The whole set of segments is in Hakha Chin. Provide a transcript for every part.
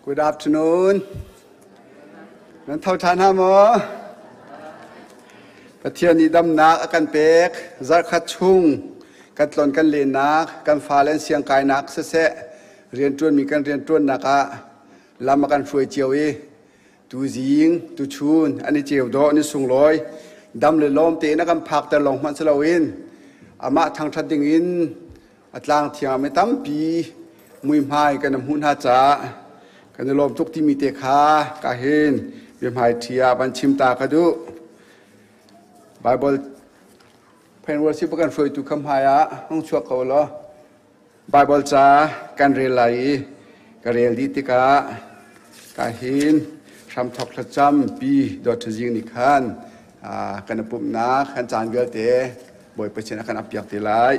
Good afternoon. Nan tho ṭhan hna maw? Pathian nih damnak a kan pek. Zarhkhat chung kan tlon kan lennak, kan fale an siangkainak siseh, rianṭuanmi kan rianṭuannak ah lam a kan hruai cio i tuzing, tuchun an i ceu dawh, an i sunglawi. Dam le lawm tein a kan phakter lawng hmanh si loin amah thangṭhat dingin A tlang thiang mi tampi muihmai kan hmuh hna caah kan i lawm tuk timi te kha ka hin biahmai ṭhi ah van chim ta ka duh. Bible Phen worship kan hruaitu kha hmai ah hung chuak ko law Bible ca kan rel lai i ka rel dih tikah ka hin hramthok thlacam pi dawt zing nih khan kan i pumhnak kan caan vialte Bawipa sin a kan appiak te lai.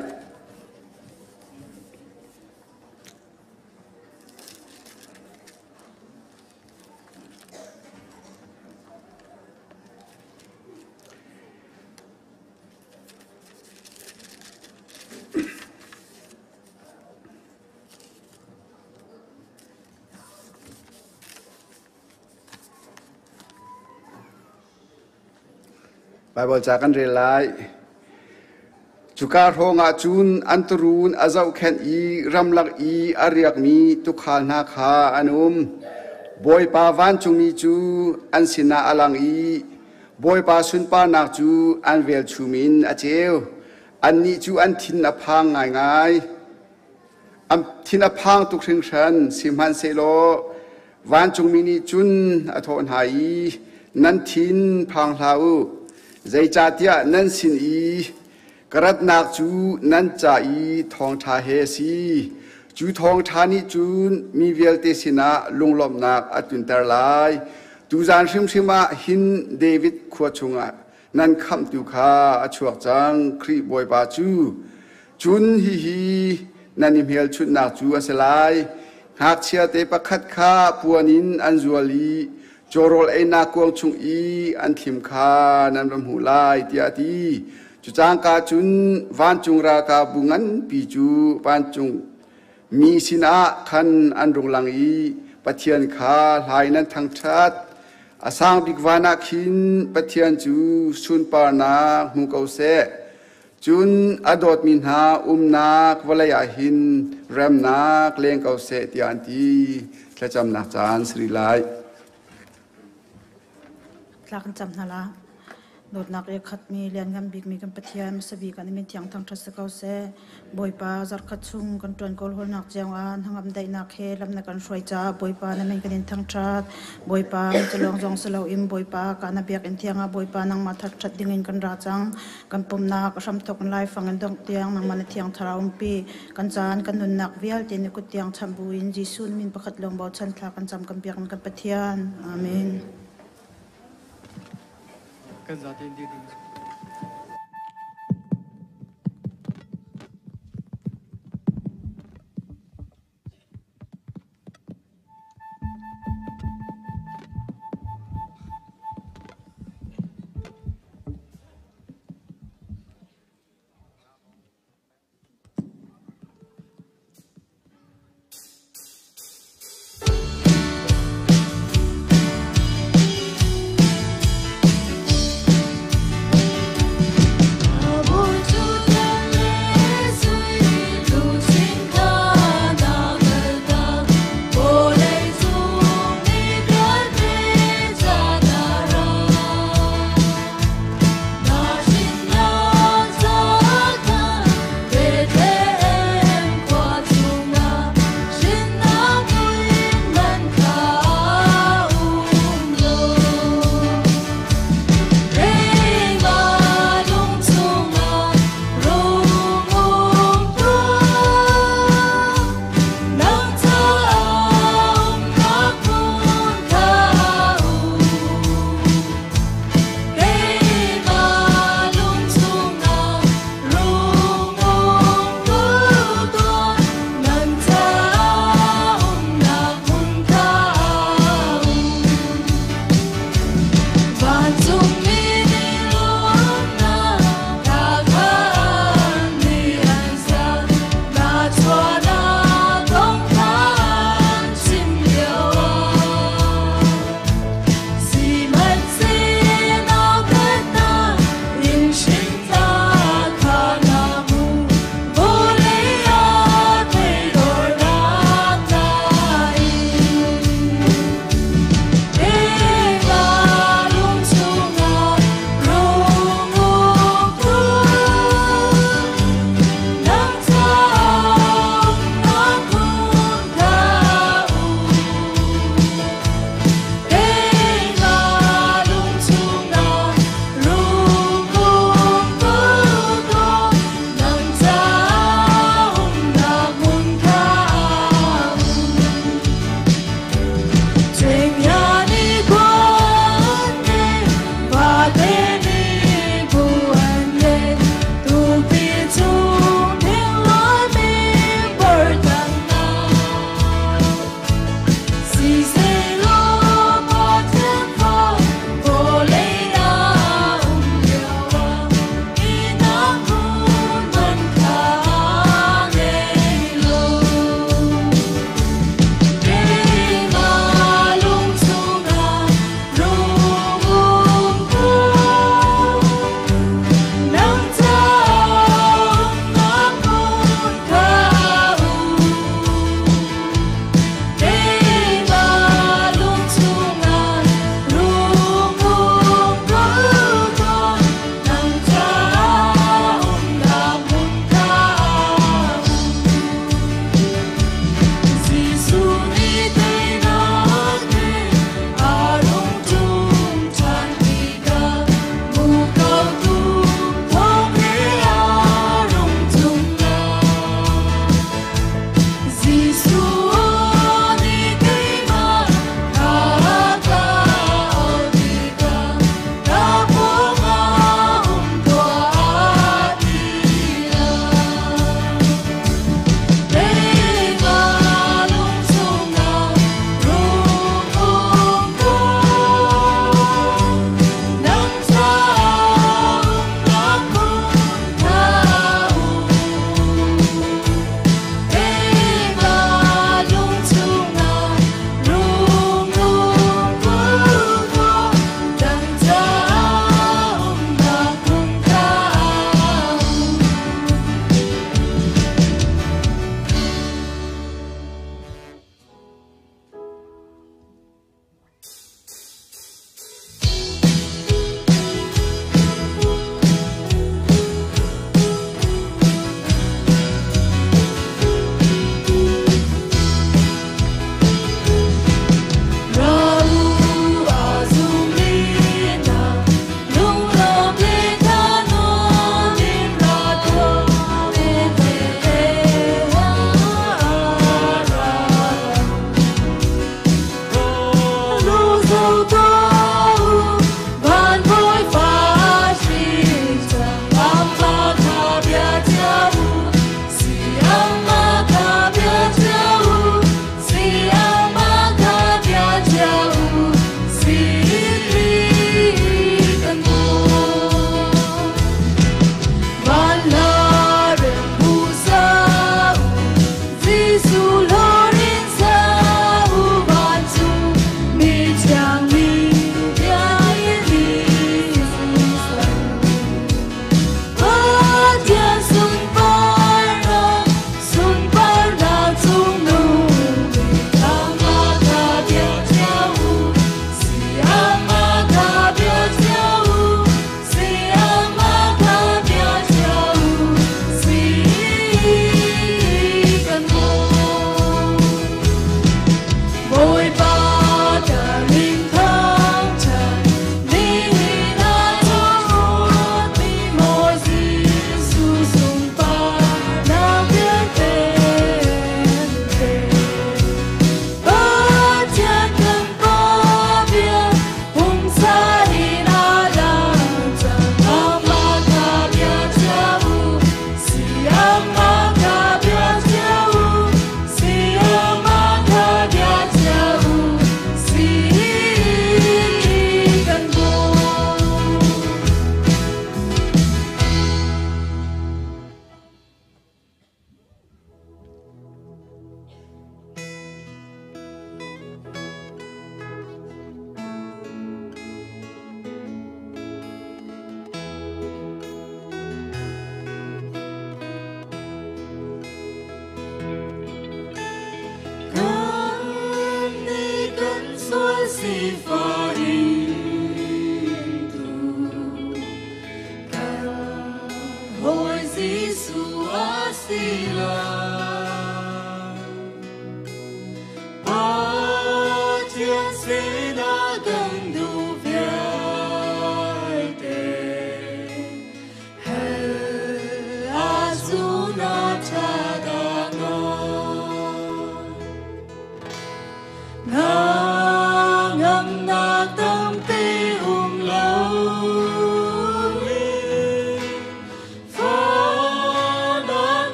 Baibal ca kan rel lai. Cuka hrawng ah cun an turuun a zohkhenh i ramlak i a riakmi tuukhal hna kha an um. Bawipa vancungmi cu an sinah a lang i Bawipa sunparnak cu an velchum in a ceu. Annih cu an thin a phang ngaingai. An thin a phang tuk hringhran, sihmanhsehlaw vancungmi nih cun a thawh hna i, Nan thin phang hlah u, zeicahtiah nan sin i ka ratnak cu nan ca i thawngṭha he a si. Cu thawngṭha nih cun mi vialte sinah lunglawmhnak a tlunter lai. Tuzan hrimhrim ah hin David khua chungah nan khamhtu kha a chuak cang, Khrih Bawipa cu. Cun hihi nan i hmelchunhnak cu a si lai. Ngakchiate pakhat kha puan in an zual i cawrawl einak kuang chung i an thlim kha nan va hmuh lai, tiah a ti. Cu cangka cun vancung ralkapbu nganpi cu vancung mi sinah khan an rung lang i Pathian kha hla in an thangṭhat. A sang bik van ah khin Pathian cu sunparnak hmu ko seh. Cun a dawtmi hna umnak vawlei ah hin remnak leng ko seh tiah an ti. Thlacamnak caan si rih lai. Thla kan cam hna la. Dawtnak i khatmi lianngan bikmi kan Pathian hmasa bik ah na min thiang thangṭhat si ko seh. Bawipa zarhkhat chung kan ṭuan kawlhawlnak cio ah hnangam daihnak he lam na kan hruai caah Bawipa na min kan in thangṭhat. Bawipa culawng zong si loin Bawipa ka na biakinn thiang ah Bawipa nangmah thangṭhat dingin kan ra cang. Kan pumnak a hramthawk in laifang in dongh tiang nangmah na thiang thlarau umpi. Kan caan kan nunnak vialte na kut tiang chanh buin Jesuh na min pakhat lawng bochan thla kan cam kan biakinn kan Pathian. Amen. Kan zate in dir ding.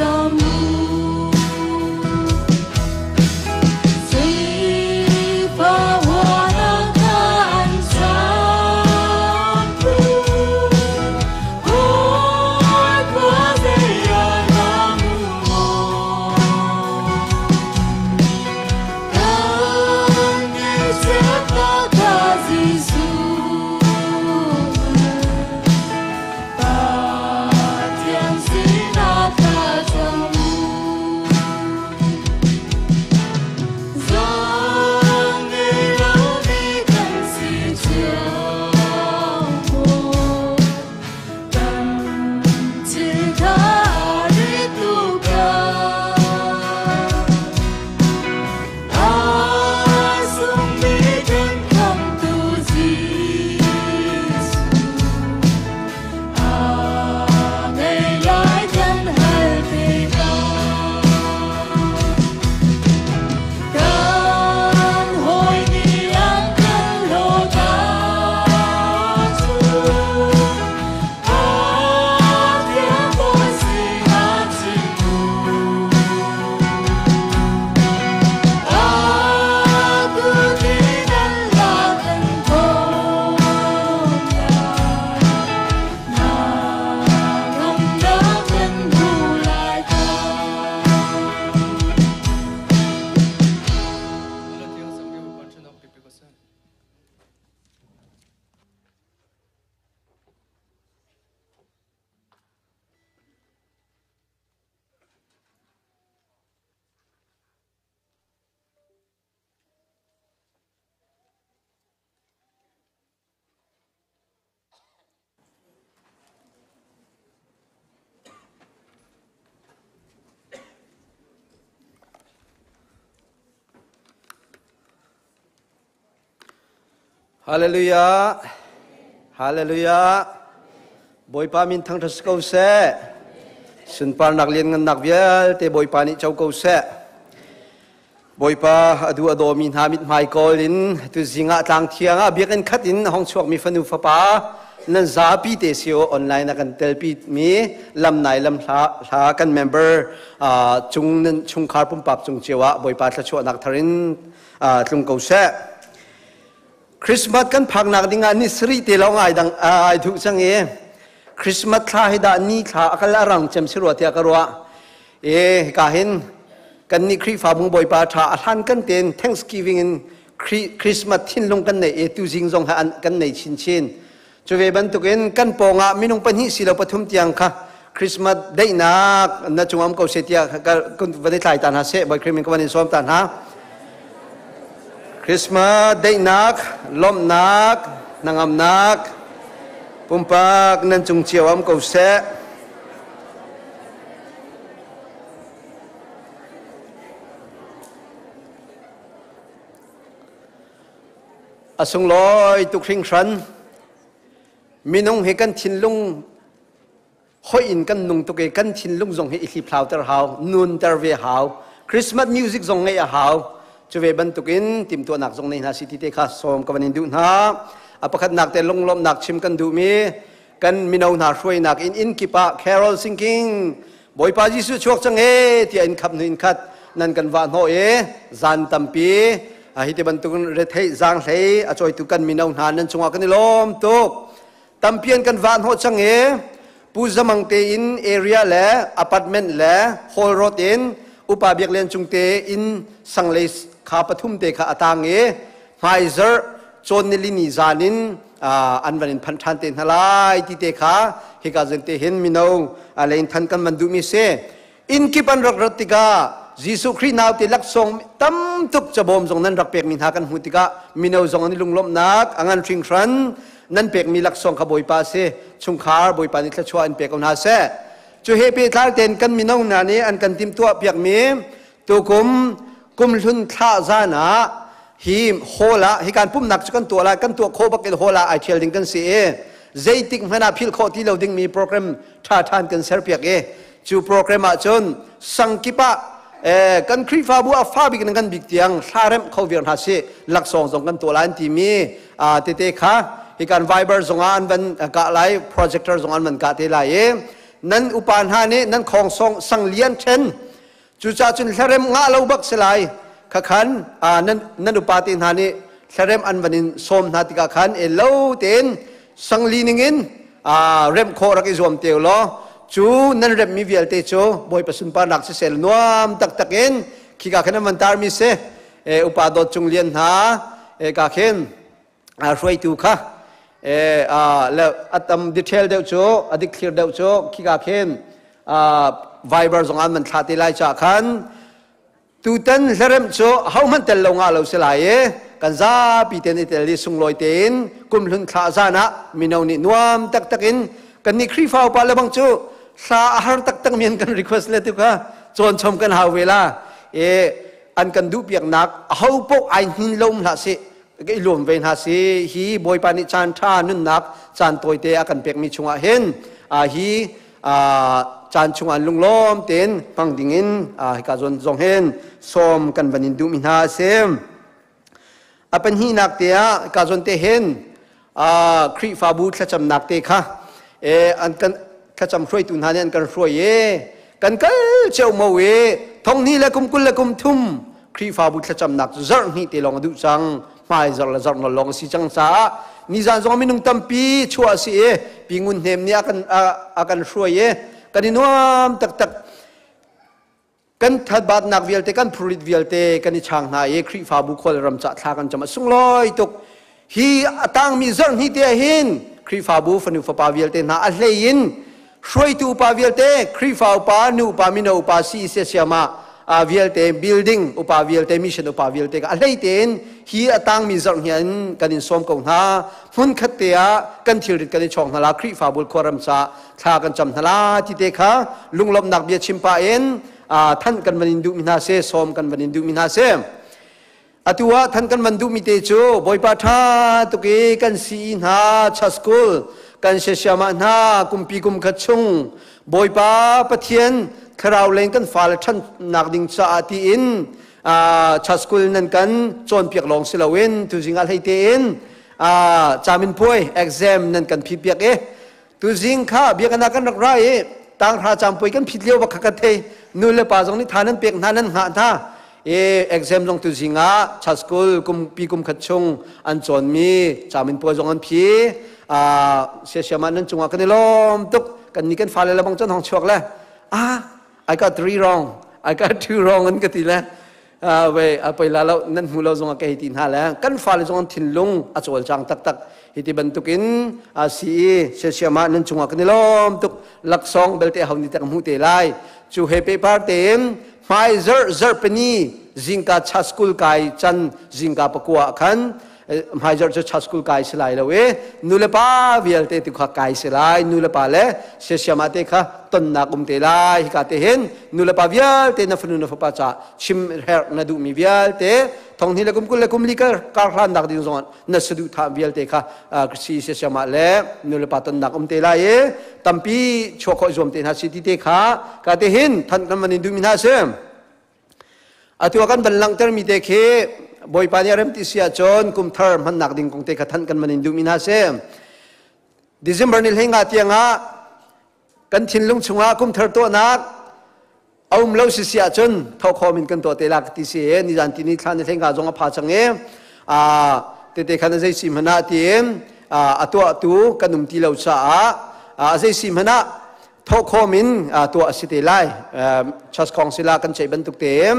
Cam u. Hallelujah. Hallelujah. Bawipa min thangṭhat si ko seh. Sunparnak lianngannak vialte Bawipa nih co ko seh. Bawipa a duh a dawmi hna mithmai kawl in tuzing ah tlang thiang ah biakinn khat in hong chuakmi fanu fapa nan zapi te si o online a kan telpi mi lamnai lam hla hla kan member cung nan chungkhar pumpak cung cio ah Bawipa thluachuahnak thar in tlung ko seh. Christmas kan phaknak ding ah ni sarih te lawng ai dang ai thuh cang i Christmas thla hi dah ni thla a kal a rang cem si rua tiah ka ruah. E hika hin kan nih Khrihfabu Bawipa ṭha a hlan kan ten Thanksgiving in Christmas thinlung kan nei e tuzing zong ha kan nei chinchin. Cu ve bantukin kan pawngah minung pahnih silo pathum tiang kha Christmas daihnak na cungam ko se tiah kan van i tlai ta hna seh Bawi Khrih min ka van in sawm ta hna. Christmas daihnak, lawmhnak, hnangamnak, pumpak nan cung cio am ko seh. A sunglawi tuk hringhran. Minung hi kan thinlung hoi in kan nung tuk i kan thinlung zong hi i hliphlau ter hau, nun ter ve hau. Christmas music zong ngeih a hau. Cu ve bantukin timhtuahnak zong nei hna si ti te kha sawm ka van in duh hna. A pakhatnak te lunglawmhnak chim kan duhmi kan mino hna hruainak in inn kip ah carol singing Bawipa Jesuh chuak cang e tiah in khap hnu in khat nan kan vah hnawh i zan tampi hi ti bantukin retheih zaanghlei a cawitu kan mino hna nan cungah kan i lawm tuk. Tampi an kan vah hnawh cang i Pu Zamang te in area le apartment le hall road in upa Biak Lian Cung te in sanglei kha pathum te kha a tang i hmaizarh cawn nilini zan in an van in phanh ṭhan te hna lai ti te kha hika zan te hin mino lein than kan van duhmi si. Inn kip an rak rat tikah Jesuh Khrih naute laksawng tam tuk cabawm zong nan rak pekmi hna kan hmuh tikah mino zong an i lunglawmhnak a ngan hringhran. Nan pekmi laksawng kha Bawipa si chungkhar Bawipa nih thluachuah in pe ko hna seh. Cu he pehtlai tein kan mino hna nih an kan timhtuah piakmi tukum kumhlun thlah zan ah hi hall ah hi kan pumnak cu kan tuah lai, kan tuah khawh bak in hall ah ai thial ding kan si i zeitik hmanh ah philh khawh ti lo dingmi program ṭha ṭhan kan serpiak i cu program ah cun sangkip ah kan Khrihfabu a fa bik in kan bik tiang thla remh kho viar hna si laksawng zong kan tuah lai an timi tete kha hi kan Viber zong ah an van kah lai, projector zong an van kah te lai i Nan upa hna nih nan khong song sang lian ṭhen. Cucaah cun hlarem ngah lo bak si lai. Khakhan nan nan upa te hna nih hlarem an van in sawm hna tikah khan e lo tein sangli ningin rem khawh rak i zuam te law cu nan remmi vialte cu Bawipa sunparnak siseh nuam taktak in khika khin an van tarmi si. E upa dawt cung lian hna e ka khin hruaitu kha e le atam detail deuh cu a dik thlir deuh cu khika khin Viber zong an man thla te lai cha khan tutan hlarem cu hohmanh tel lo nga lo si lai i kan zapi ten i tel i sunglawi tein kumhlun thla zan ah mino nih nuam taktak in kan nih Khrihfa upa le bang cu hla a har taktak mi an kan request le tu kha cawn chom kan hau ve la e an kan duh piaknak aho poh ai hnin lo hlah sih ka i lawm ve hna si. Hi Bawipa nih caan ṭha nunnak caan tawite a kan pekmi chungah hin hi caan chungah lunglawm tein hmang dingin hika zawn zong hin sawm kan van in duhmi hna a si. A pahnihnak te ah hika zawn te hin Khrihfabu thlacamnak te kha an kan thlacam hruaitu hna nih an kan hruai i kan kal ceomo i thonghnih le kum 20 le kum 30 Khrihfabu thlacamnak cu zarh hnih te lawng a duh cang. Hmai zarh le zarh nawl lawng a si cang caah nizan zong minung tampi chuah a si i Pi Ngun Hnem nih a kan hruai i kan i nuam taktak. Kan thatbatnak vialte, kan phurit vialte kan i chang hna i Khrihfabu khual ram cah thla kan cam. A sunglawi tuk. Hi a tangmi zarh hnih te ah hin Khrihfabu fanu fapa vialte hna, a hlei in hruaitu upa vialte, Khrihfa upa, nu upa, mino upa, si se siama vialte, building upa vialte, mission upa vialte a hlei tein hi a tangmi zarh hnih in kan in sawm ko hna. Hmun khat te ah kan thilrit kan i chawk hna la, Khrihfabu khuaram ca thla kan cam hna la ti te kha lunglawmhnak bia chim pah in than kan van in duhmi hna si, sawm kan van in duhmi hna si. Atu ah than kan van duhmi te cu Bawipa ṭha tuk i kan CE hna, church school kan siasiamah hna kumpi kum khat chung Bawipa Pathian thlarau leng kan fale ṭhannak ding caah tiin church school nan kan cawnpiak lawng si loin tuzing ah hlei tein camin puai exam nan kan phipiak i tuzing kha biakinn ah kan rak ra i tanghra campui kan phit lio bak kha ka thei. Nu le pa zong nih tha nan pek hna, nan hngah hna i exam zong tuzing ah child school kum pi kum khat chung an cawnmi camin puai zong an phi. Siasiam ah nan cungah kan i lawm tuk. Kan ni kan fale le bang cun hong chuak le ah I got three wrong, I got two wrong an ka ti le we poi la lo, nan hmu lo zong ka hei ti hna le kan fale zong an thinlung a cawlcang taktak. Hi ti bantukin a si i siasiam ah nan cungah kan i lawm tuk. Laksawng belte ho ni tak hmu te lai cu he paper tein hmai zarh zarh pani zingka cha school kai chan zingka pakua khan hmaizarh cu church school kai si lai lo i nulepa vialte tu kha kai si lai. Nulepa le siasiama te kha tonnak um te lai. Hika te hin nulepa vialte na fanu na fapa ca chim herh na duhmi vialte, thong hnih le kum 20 le kum 40 kar hlan nak ding zong na saduhthah vialte kha si siasiama le nulepa tonnak um te lai i tampi chuah khawh zuam te hna si ti te kha ka te hin than kan van in duhmi hna si. Atu ah kan van langhtermi te khi Bawipa nih a rem ti si ahcun kum thar hmannak ding kong te kha thanh kan van in duhmi hna si. December ni hlei nga tiangah kan thinlung chungah kum thar tuahnak a um lo si si ahcun thawkhawm in kan tuah te la ti si i nizan ti ni thla ni hlei nga zong a pha cang i tete khan a zei si hmanh ah tiin a tuahtu kan um ti lo caah a zei si hmanh ah thawhkhawm in tuah a si te lai. Church council ah kan ceih bantuk tein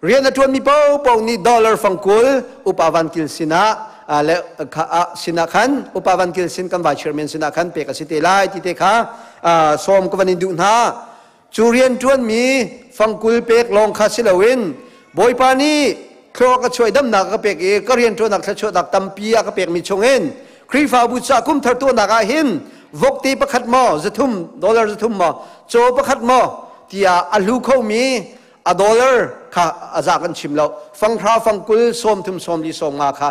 rian a ṭuanmi paohpaoh nih dollar fangkul upa Van Kil sinah le sinah khan, upa Van Kil sin, kan vice chairman sinah khan pek a si te lai ti te kha sawm ka van in duh hna. Cu rian ṭuanmi fangkul pek lawng kha si loin Bawipa nih thlua ka chuai damnak ka pek i ka rian ṭuannak thluachuahnak tampi a ka pekmi chungin Khrihfabu ca kum thar tuahnak ah hin vokte pakhat maw 300, dollar 300 maw, caw pakhat maw tiah a hlu khomi a dollar kha a za kan chim lo, 10 fang 20 30 40 50 kha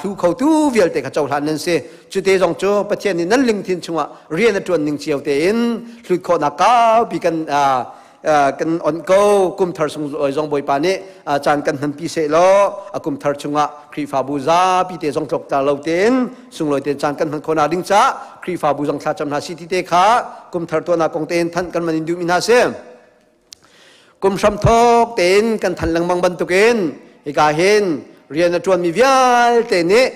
hlu khotu vialte kha cohlan nan si. Cute zong cu Pathian nih nan lungthin chungah rian a ṭuan ning cio tein hlut khawhnak kaupi kan Kan on ko. Kum thar sung zong Bawipa nih caan kan hmanpi seh law a kum thar chungah Khrihfabu zapi te zong tlok ta lo tein sunglawi tein caan kan hman khawhnak ding caah Khrihfabu zong thlacam hna si ti te kha kum thar tuahnak kong tein thanh kan man in duhmi hna si. Kum hramthawk tein kan than lengmang bantukin hika hin rian a ṭuanmi vialte nih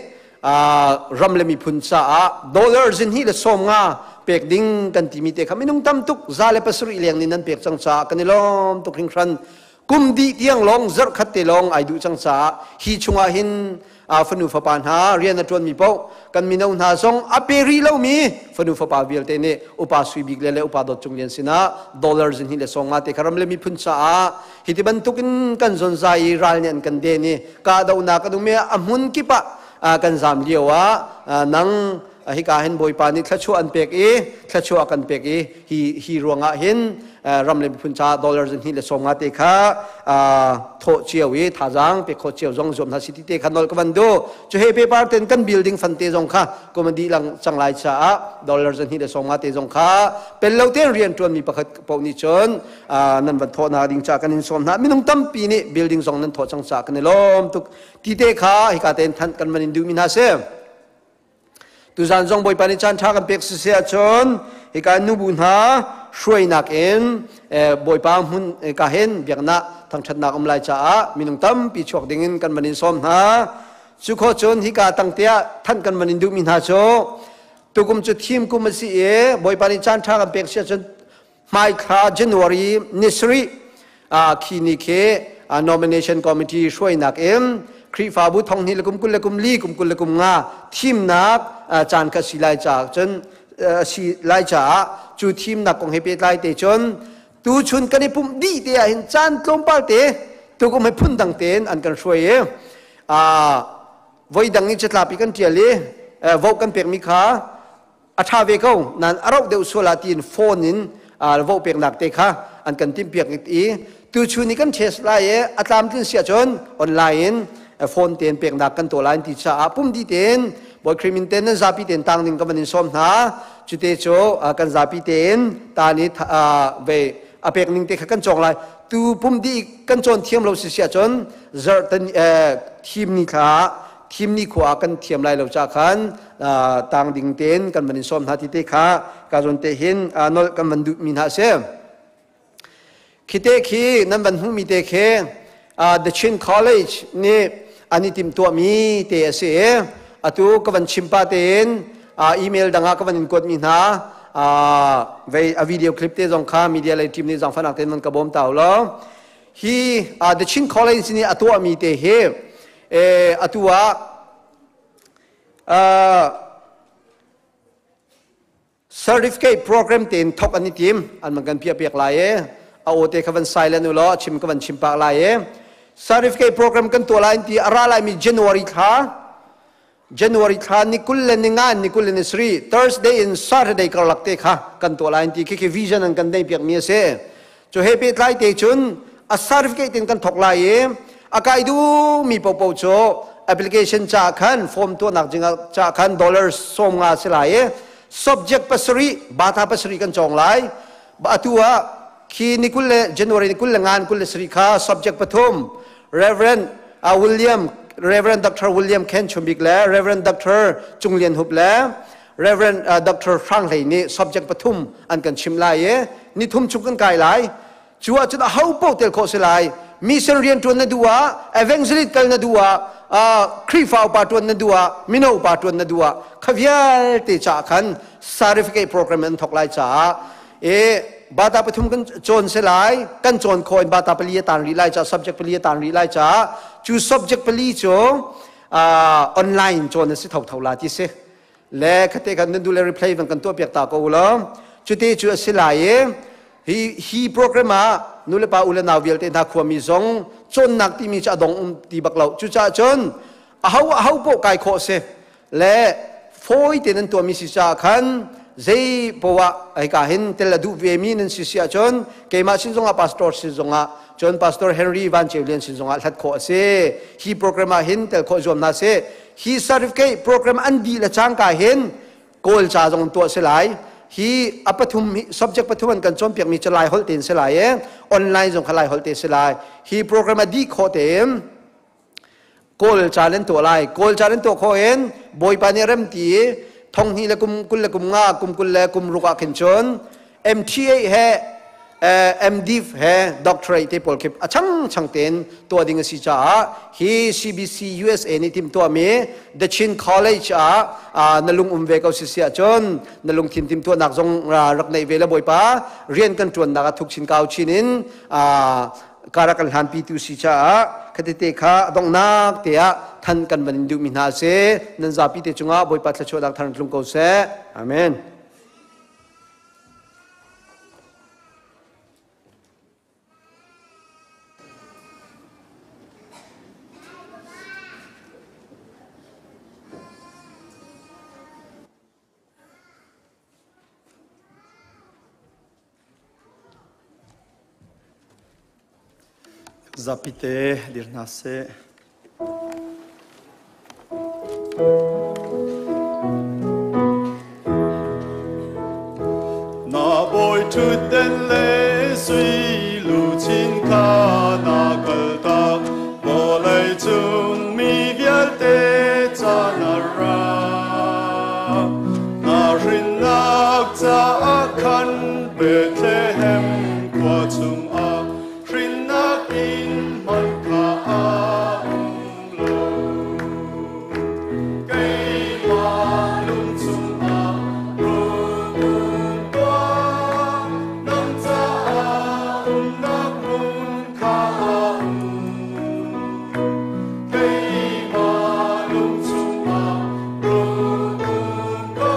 ram le miphun caah dollar zin hi le 50 pek ding kan timi te kha minung tam tuk 107 leng nih nan pek cang caah kan i lawm tuk hringhran. Kum dih tiang lawng zarh khat te lawng ai duh cang caah hi chungah hin fanu fapa hna rian a ṭuanmi paoh kan mino hna zong a pe rih lomi fanu fapa vialte nih upa Sui Bik le upa Dawt Cung Lian sinah dollar 150 te kha ram le miphun caah hi ti bantukin kan zonzai i ral nih an kan den i kahdohnak kan um i a hmun kip ah kan zam lio ah nang hika hin Bawipa nih thluachuah an pek i thluachuah kan pek i hi hi ruangah hin ram le miphun caah dollar 150 te kha thawh cio i thazaang pek khawh cio zong zuam hna si ti te kha nol ka van du. Cu he paper ten kan building fan te zong kha kum dih lang cang lai caah dollar 150 te zong kha pel lo tein rian tuan mi pakhat paoh nih cun nan van thawh na ding ca kan in sawm hna. Minung tampi nih building zong nan thawh cang caah kan i lawm tuk ti te kha hika tein thanh kan van in duh mi hna si. Tuzan zong Bawipa nih caan ṭha kan pek siseh ahcun hika nubu hna hruainak in Bawipa hmun ka hin biaknak thangṭhatnak um lai caah minung tampi chuak dingin kan van in sawm hna. Cu khawh cun hika tangte ah thanh kan van in duhmi hna cu tukum cu thim kum a si i Bawipa nih caan ṭha kan pek si ahcun hmaithla January ni 7 khi ni khi nomination committee hruainak in Khrihfabu 20 le kum 20 le kum 4 kum 20 le kum 5 thimnak caan kha si lai caah cun si lai caah cu thimnak kong he pehtlai te cun tu chun kan i pumh dih te ah hin caan tlawmpal te tukum he phun dang tein an kan hruai i voi dang i catlap i kan ṭial i vote kan pekmi kha a ṭha ve ko nain a rauh deuh sual ah tiin phone in vote peknak te kha an kan timhpiak i tuchun i kan test lai i a tlamtlin si ahcun online in phone tein peknak kan tuah lai ti caah pum dih tein Bawi Khrih min tein nan zapi tein tang ding ka van in sawm hna. Cute cu kan zapi tein ta nih ve a pek ning te kha kan cawng lai. Tu pum dih kan cawn thiam lo si si ahcun zarh thim ni thla thim ni khua ah kan thiam lai lo ca khan tang ding tein kan van in sawm hna ti te kha ka zawn te hin nolh kan van duh mi hna a si. Khi te khi nan van hmuh mi te khi The Chin College nih an i timhtuah mi te a si i atu ka van chim pa tein email dang ah ka van in kuat mi hna vei a video clip te zong kha media lei team nih zaangfahnak tein van ka bawm ta law. Hi The Chin College nih a tuah mi te hi atu ah certificate program tein thok an i tim, an man kan piah piak lai i a aw te kha van silent u law a chim ka van chim pak lai i certificate program kan tuah lai ti a ra lai mi January thla, January thla ni 25, ni 23, Thursday in Saturday karlak te kha kan tuah lai ti khi khi vision an kan nei piak mi a si. Cu he pehtlai te cun a certificate in kan thok lai i a kai duh mi popo cu application ca khan form tuahnak ding ca khan dollar 50 si lai i subject 7, bata 7 kan cawng lai. Atu ah khi ni 20 le January ni 25, 27 kha subject 3, Reverend William, Reverend Dr. William Ken Chumbik le Reverend Dr. Cung Lian Hup le Reverend Dr. Hrang Hlei nih subject 3 an kan chim lai i ni thum chung kan kai lai. Cu ahcun a ho paoh tel khawh si lai. Mission rian ṭuan na duh ah, evangelist kal na duh ah, Khrihfa upa ṭuan na duh ah, mino upa ṭuan na duh ah, kha vialte caah khan certificate program an thawk lai caah e bata 3 kan cawn si lai. Kan cawn khawh in bata 4 a tan rih lai caah, subject 4 a tan rih lai caah cu subject 4 cu online cawn a si thotho la ti si le khate kan nan du le replay van kan tuah piak ta ko law. Cute cu a si lai i hi hi program ah nu le pa u le nau vialte hna khuami zong cawnnak timi cu a dong um ti bak lo. Cucaah cun aho aho poh kai khawh si le fawi te nan tuahmi si caah khan zei poah hika hin tel a duh ve mi nan si si ahcun keimah sin zongah, pastor sin zongah, cun Pastor Henry Van Ceu Lian sin zongah hlat khawh a si. Hi program ah hin tel khawh zuam hna si. Hi certificate program an dih le cangka hin Kawl ca zong tuah si lai. Hi a pathum subject pathum an kan cawnpiak mi cu Lai holh tein si lai e. Online zong kha Lai holh te si lai. Hi program a dih khawh tein Kawl ca nan tuah lai. Kawl ca nan tuah khawh in Bawipa nih rem ti i thong hnih le kum kul le kum nga, kum kul le kum ruk ah khin cun MTA he MDiv he doctorate te pawl khi a chang chang tein tuah ding a si caah hi CBC USA nih tim tuahmi The Chin College ah na lung um ve ko si si ahcun na lungthin tim tuahnak zong rak neih ve le Bawipa rian kan ṭuannak ah thuk chin kau chin in kara kan hlanpi tu si caah khatete kha donghnak te ah than kan van in duhmi hna si. Nan zapi te cungah Bawipa thluachuahnak thar tlung ko seh. Amen. Zapite dir hna seh. Na bawi ṭhutden le sui luchin kha na kaltak, vawlei cung mi vialte ca na ra. Na hrinnak caah khan Bethlehem khua chungah hrinnak inn hmanh kha a um lo. Keimah lung chungah rung um tuah, nang caah umnak hmun kha a um. Keimah lung chungah rung um ko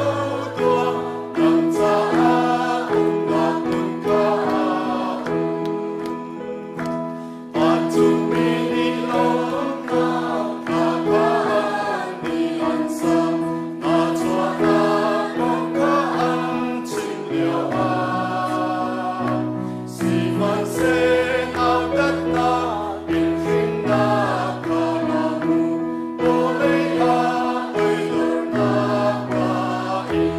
tuah, nang caah umnak hmun kha a um. Vancungmi nih lawmhnak hla kha an ni an sa, na chuahnak kong kha an chim lioah. Sihmanhseh nautatnak in hrinnak kha na hmu, vawlei ah toidornak na in.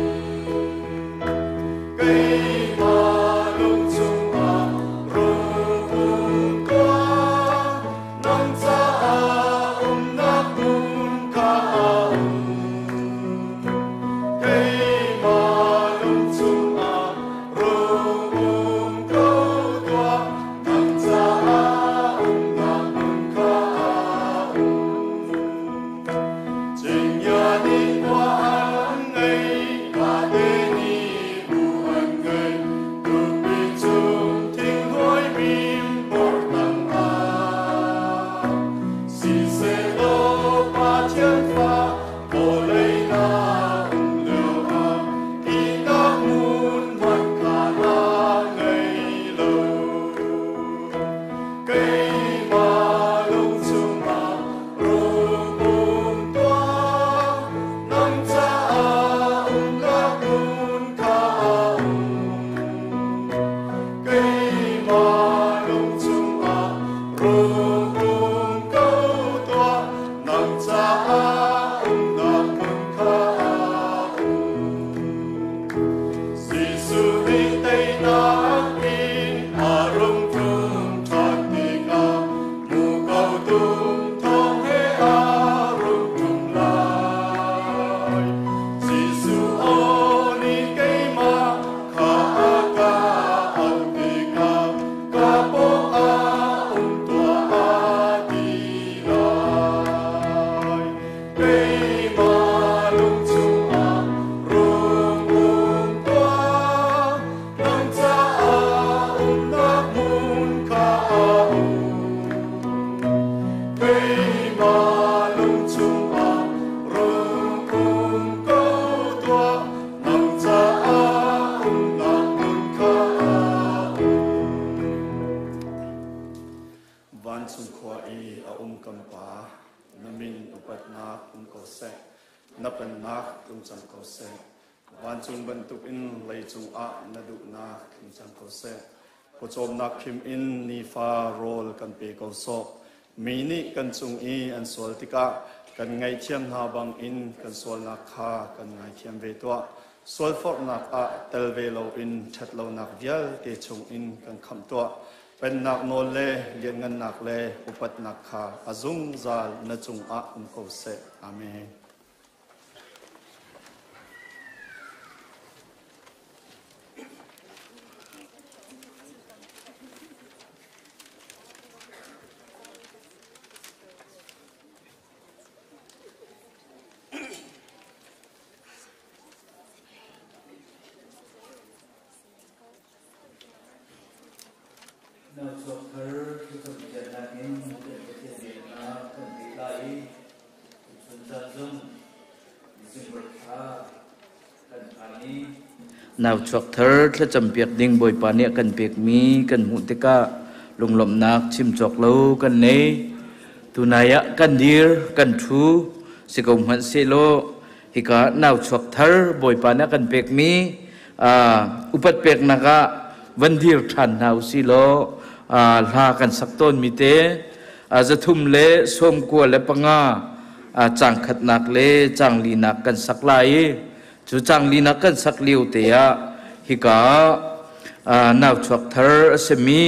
Keimah lung chungah rung um tuah, nang caah umnak hmun kha a um. Keimah lung chungah rung um ko tuah, nang caah umnak hmun kha a um. Cinghngia nih khua an ngei, vate nih bu an ngei, tupi cung thingluai mim porh tangah. Sihsehlaw Pathian fa vawlei na um lioah ihnak hmun hmanh kha na ngei lo. Keimah lung chungah rung um tuah, nang caah umnak hmun kha a um. Keimah lung chungah rung um ko tuah, nang caah umnak hmun kha a um. Jesuh nih teinak in a rung tlung ṭhan tikah muko tum thawng he a rung ṭum lai. Jesuh aw nih keimah kha a ka auh tikah ka paw ah um tuah a ti lai. Keimah lung chungah rung um tuah, nang caah umnak hmun kha a um. Keimah lung chungah rung um ko tuah, nang caah umnak hmun kha a um. Vancung khua i a um kan Pa, na min upatnak um ko seh, na pennak tlung cang ko seh. Vancung bantukin leicung ah na duhnak tlung cang ko seh. Pawcawmnak khim in nifa rawl kan pe ko sawh. Mi nih kan cung i an sual tikah kan ngaihthiam hna bangin kan sualnak kha kan ngaithiam ve tuah. Sualforhnak ah tel ve loin ṭhatlonak vialte chungin kan khamh tuah. Pennak nawl le lianngannak le upatnak kha a zungzal na cungah um ko seh. Amen. Nauchuak thar thlacam piaknak in kan Pathian biaknak kan pek lai i tuchun caan zong December thla kan phan i Nauchuak thar thlacam piak ding Bawipa nih a kan pekmi kan hmuh tikah lunglawmhnak chim cawk lo kan nei. Tunai ah kan dir, kan ṭhu, si ko hmanh sehlaw hika nauchuak thar Bawipa nih a kan pekmi upat peknak ah van dir ṭhan hna usih law hla kan sak tawnmi te 395 caang khatnak le caang linak kan sak lai i cu caang linak kan sak lio te ah hika nauchuak thar a simi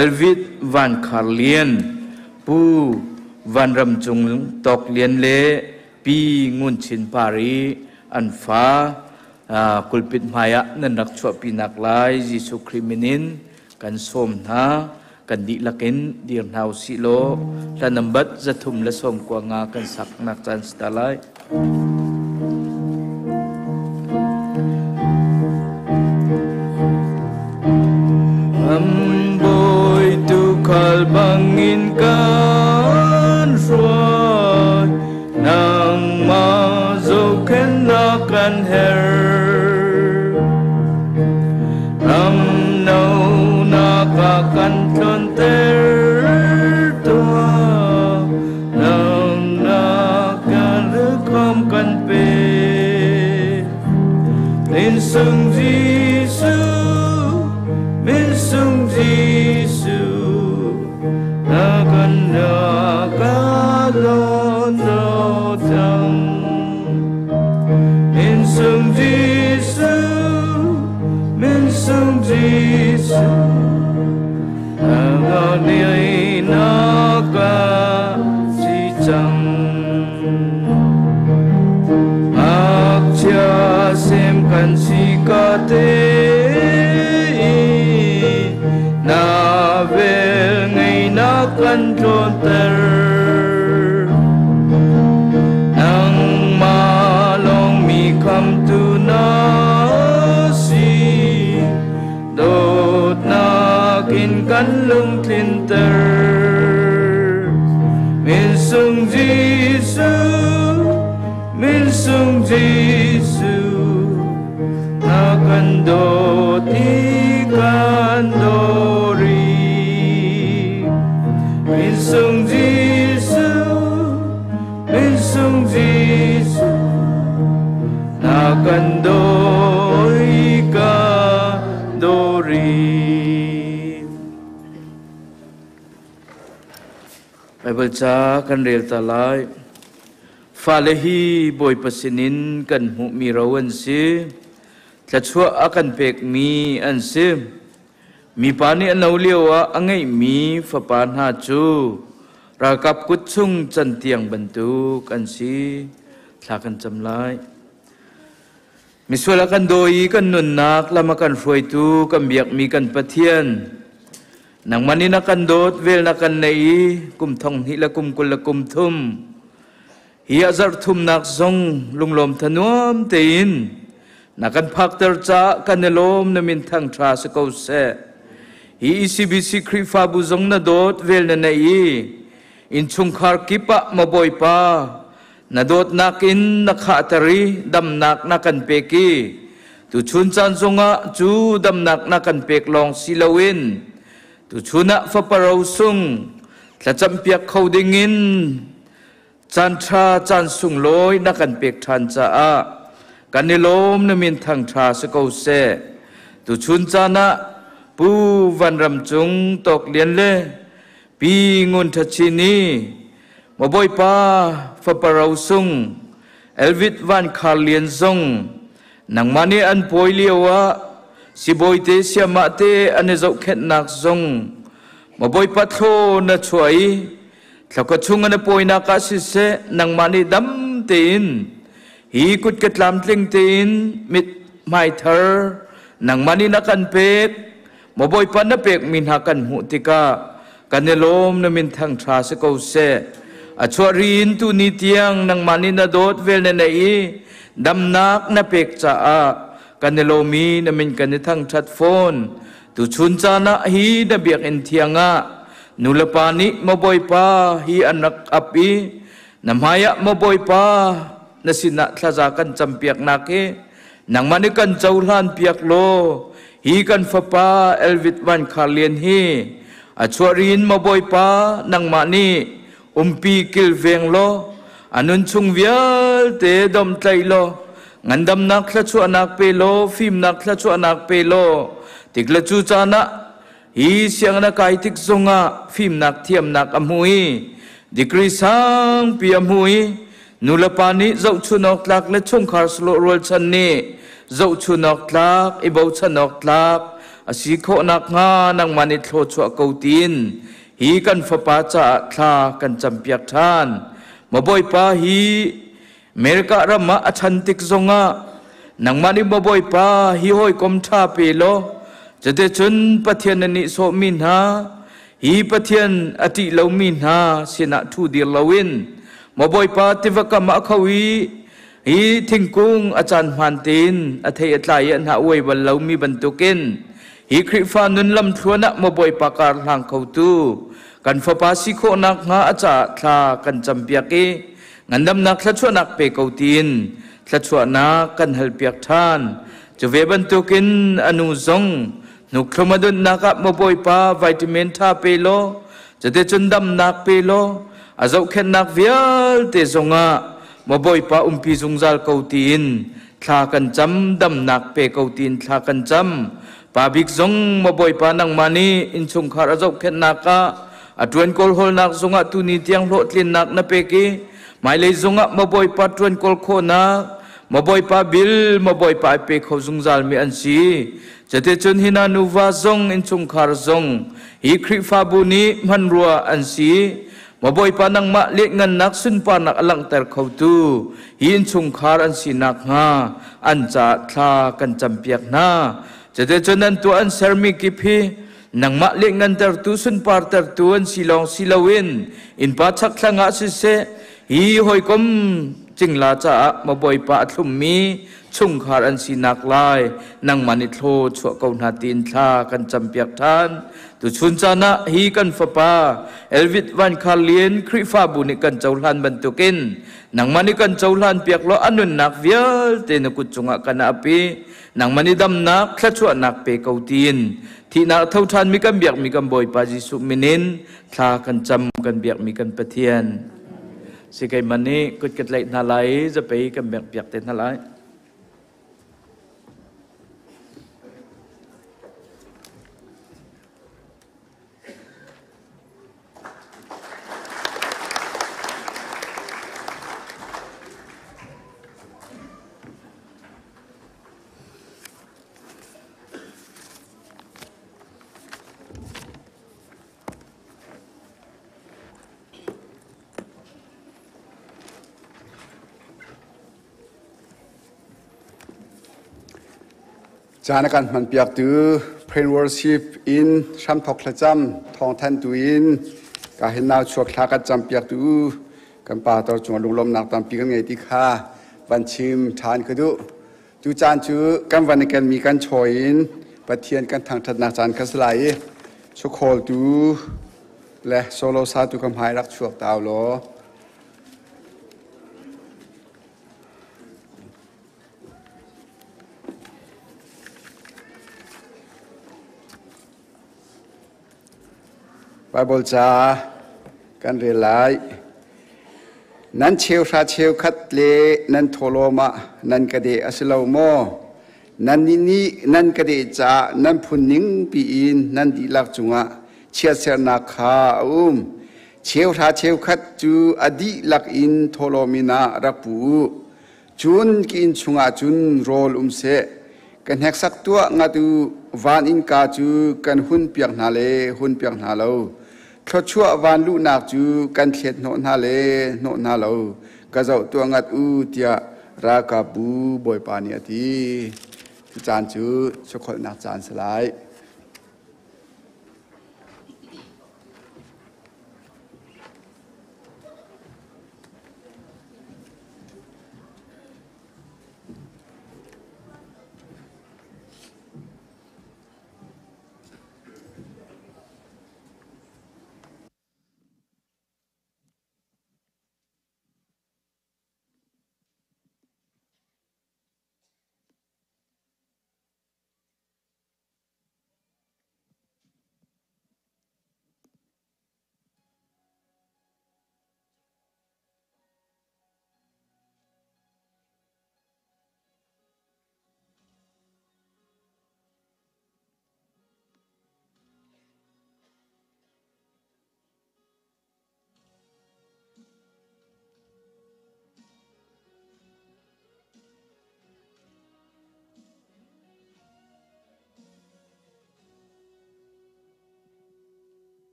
Elvid Van Khar Lian Pu Van Ram Cung Tawk Lian le Pi Ngun Chin Par i an fa kulpit hmaiah nan rak chuahpinak lai Jesuh Khrih min in kan sawm hna. Kan dihlak in dir hna usih law hla nambat 395 kan saknak caan si ta lai. Amboy tukhal bangin kan hruai nangmah zohkhenhnak kan herh. Ram no nak ah kan tlonter tuah nang nak kan rikham kan pe. Min sung Jesuh, min sung Jesuh, na kan na ka lon do cang. Min sung Jesuh, min sung Jesuh, na ga ni na ka si cang. Ngakchia sem kan si ka te na vel ngei na kan tlawnter. Nangmah lawng mi khamtu na si, dawtnak in kan lungtlinter. Min sung Jesuh, min sung Jesuh, na kan dawt i kan dori. Min sung Jesuh, min sung Jesuh, na kan dawt i kan dori. Bible ca kan rel ta lai. Fale hi Bawipa sinin kan hmuhmi ro an si. Thluachuah a kan pekmi an si. Mipa nih a no lio ah a ngeihmi fapa hna cu ralkap kut chung cantiang bantuk an si. Thla kan cam lai. Misual a kan dawi i kan nunnak lam a kan hruaitu kan biakmi kan Pathian, nangmah nih na kan dawt, vel na kan neih i kum thong hnih le kum kul le kum thum hi a zarh thumnak zong lunglawm thanuam tein na kan phakter caah kan i lawm. Na min thangṭha si ko seh. Hi ECBC Khrihfabu zong na dawt, vel na neih i innchungkhar kip ah maw Bawipa na dawtnak in na khahter i damnak na kan pek i tuchun caan zongah cu damnak na kan pek lawng si loin tuchun ah fapa rosung thlacampiak kho dingin caan ṭha caan sunglawi na kan pek ṭhan caah kan i lawm. Na min thangṭha si ko seh. Tuchun caan ah Pu Van Ram Cung Tawk Lian le Pi Ngun Ṭha Chin i maw Bawipa fapa rosung Elvid Van Khar Lian zong Nangmah nih an pawi lio ah sibawi te siamah te an i zohkhenhnak zong ma Bawipa thlaw na chuah i thlakua chung an i pawinak ah siseh nangmah nih dam tein hi kut ka tlamtling tein mit hmai thar nangmah nih na kan pek. Maw Bawipa na pekmi hna kan hmuh tikah kan i lawm, na min thangṭha si ko seh. A chuah ri in tuni tiang nangmah nih na dawt vel na neih i damnak na pek caah kan i lawm i na min kan i thangṭhat fawn. Tuchun caan ah hi na biakinn thiang ah nulepa nih maw Bawipa hi an rak ap i na hmaiah maw Bawipa na sinah thlaza kan campiaknak hi nangmah nih kan cohlan piak law hi kan fapa Elvid Van Khar Lian hi a chuah rin maw Bawipa nangmah nih umpi kilveng law a nun chung vialte domhtlaih law ngandamnak thluachuahnak pe law fimnak thluachuahnak pe law tikle cu caan ah hi sianginn a kai tik zongah fimnak thiamnak a hmu i degree sangpi a hmu i nulepa nih zohchun awk tlak le chungkhar salawh rualchan nih zohchun awk tlak i bochan awk tlak a si khawh nakhnga nangmah nih thlawchuah ko tiin hi kan fapa caah thla kan campiak ṭhan. Maw Bawipa hi America ram ah a ṭhan tik zongah nangmah nih maw Bawipa hi hawikom ṭha pe law cuticun Pathian na nihsawhmi hna hi Pathian a ṭih lomi hna sinah ṭhu dir loin maw Bawipa tiva kam ah kho i hi thingkung a caan hmaan tein a thei a tlai i a hnah uai bal lomi bantukin hi Khrihfa nun lamthluan ah maw Bawipa kar hlang khotu kan fapa si khawh nakhnga a caah thla kan campiak i ngandamnak thluachuahnak pe ko tiin thluachuahnak kan halpiak ṭhan. Cu ve bantukin a nu zong hnukthlu a dunnak ah maw Bawipa vitamin ṭha pe law cuticun damnak pe law a zohkhenhnak vialte zongah maw Bawipa umpi zungzal ko tiin thla kan cam, damnak pe ko tiin thla kan cam. Pa bik zong maw Bawipa nangmah nih innchungkhar a zohkhenhnak ah a ṭuan kawlhawlnak zongah tuni tiang hlawhtlinnak na pek i hmailei zongah maw Bawipa ṭuan kawl khawhnak maw Bawipa bil maw Bawipa ai pe kho zungzalmi an si. Cuticun hi na nuva zong innchungkhar zong hi Khrihfabu nih hmanrua an si. Maw Bawipa nangmah lianngannak sunparnak a langhter khotu hi innchungkhar an si nakhnga an caah thla kan campiak hna. Cuticun an tuah an sermi kip hi nangmah lianngantertu sunpartertu an si lawng si loin innpa chakthlang ah siseh hi hawikom cingla caah maw Bawipa a thlummi chungkhar an sinak lai nangmah nih thlaw chuah ko hna tiin thla kan campiak ṭhan. Tuchun caan ah hi kan fapa Elvid Van Khar Lian Khrihfabu nih kan cohlan bantukin nangmah nih kan cohlan piak law a nunnak vialte na kut cungah kan ap i nangmah nih damnak thluachuahnak pe ko tiin thihnak tho ṭhanmi kan biakmi kan Bawipa Jesuh min in thla kan cam kan biakmi kan Pathian. Si keimah nih kut ka tlaih hna lai i zapei kan bengh piak te hna lai. Caan a kan hmanpiaktu Prain Worship in hramthok thlacam thawngthanhtu in ka hin nau chuak thla kan campiaktu kan pastor cung lunglawmnak tampi kan ngei ti kha van chim ṭhan ka duh. Tu caan cu kan van i kenmi kan chawi in Pathian kan thangṭhatnak caan kha si lai i chukholtu le solo satu ka hmai rak chuak ta law. Baibal ca kan rel lai. Nan cheuhra cheukhat le nan thawlawm ah nan ka deh a si lo maw? Nannih nih nan ka deh caah nan phun ning piin nan dihlak cungah chiatsernak kha a um. Cheuhra cheukhat cu a dihlak in thawhlawm in ah rak pu u. Cun ka inn chungah cun rawl um seh. Ka hneksak tuah ngat u, van innka cu kan hunpiak hna le hunpiak hna lo. Thluachuah van luhnak cu kan thlet hnawh hna le hnawh hna lo. Ka zoh tuah ngat u, tiah ralkapbu Bawipa nih a ti. Cu caan cu sukholhnak caan si lai.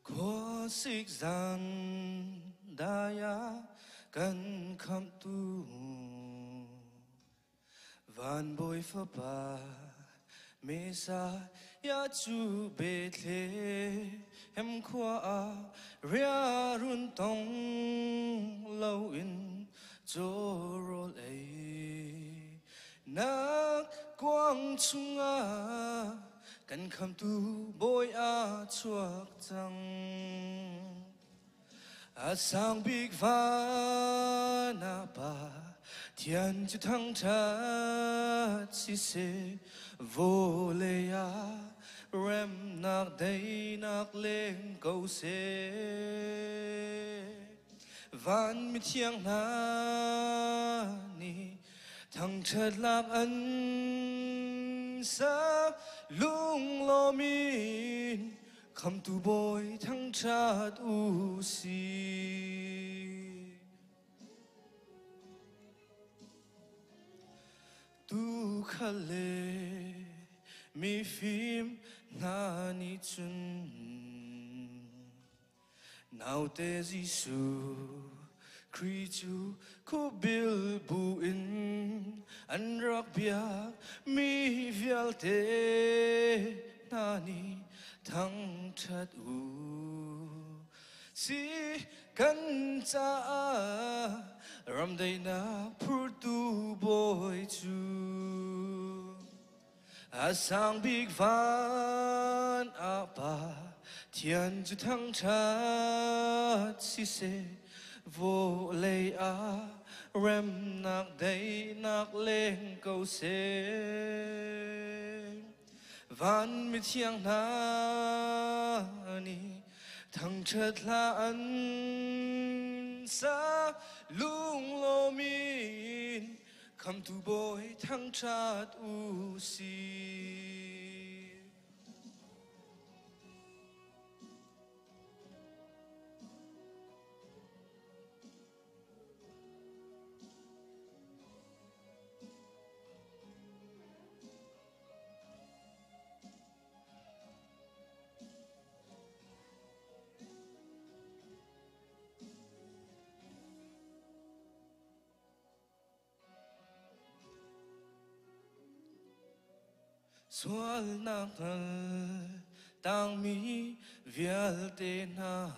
Khuasik zan dai ah kan khamhtu Van Bawi Fapa Messiah cu Bethlehem khua ah riarun tong loin cawrawl ei nak kuang chungah kan khamtu Bawi a chuak cang. A sang bik van ah pa Thian cu thangṭhat siseh, vawlei ah remnak daihnak leng ko seh. Van mithiang hna nih thangṭhat lak an sa lunglawm in Khamtu Bawi thangṭhat u sih. Tuukhal le mifim hna nih cun naute Jesuh Khrih cu khubil bu in an rak biak mi vialte hna nih thangṭhat u si kan caah ramdaihnak phurtu bawi cu a sang bik van ah pa thian cu thangṭhat siseh vawlei ah remnak daihnak leng ko seh van mithiang hna nih thangṭhat hla an sa lunglawm in khamtu Bawi thangṭhat u sih. Sualnak hngal tangmi vialte hna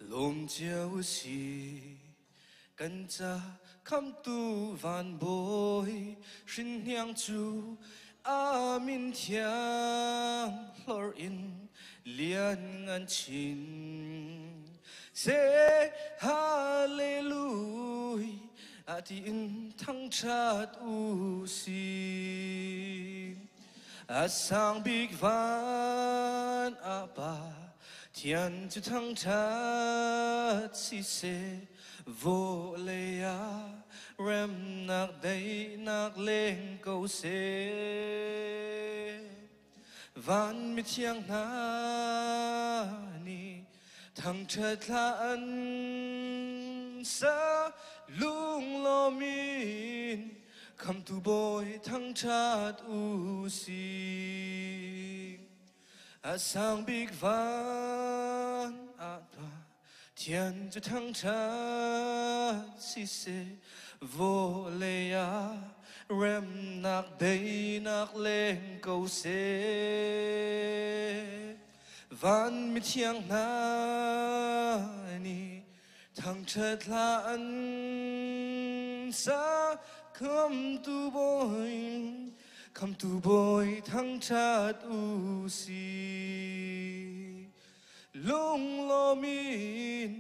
Lawm cio u si kan ca khamtu van bawi hrinhniang cu a min thiang hlor in lian ngan chin se hallelujah a ti in thangṭhat u si a sang bik van ah pa Thian cu thangṭhat siseh, vawlei ah remnak daihnak leng ko seh. Van mithiang hna nih Thangṭhat hla an sa lunglawm in Khamhtu Bawi thangṭhat u sih. A sang bik van ah tuah Thian cu thangṭhat siseh, vawlei ah remnak daihnak leng ko seh. Van mithiang hna nih thangṭhat hla an sa, Khamhtu Bawi, Khamhtu Bawi thangṭhat u sih. Lunglawm in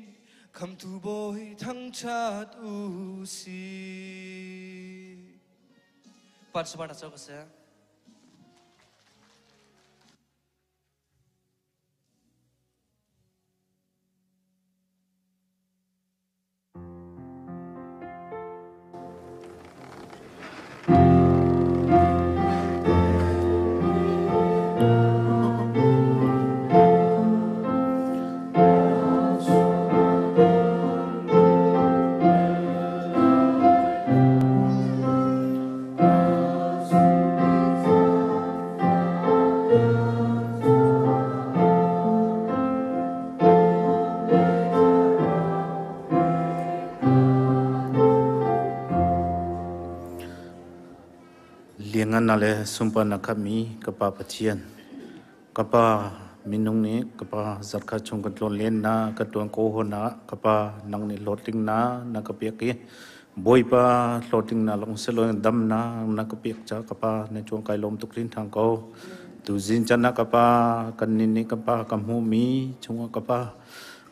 Khamhtu Bawi thangṭhat u sih. Pat sa ka seh. Liangan na le sunpar na khatmi ka Pa Pathian, ka Pa minung nih ka Pa zarkhat chung kan tlawn len na ka tuan ko hon ah ka Pa nang nih hlawhtling na na ka pek i Bawipa hlawhtling na long silo dam na na ka pek ca ka Pa na chuang kai lawm tuk rin thang ko tu zin chan ah ka Pa kan nin nih ka Pa ka hmu mi chungah ka Pa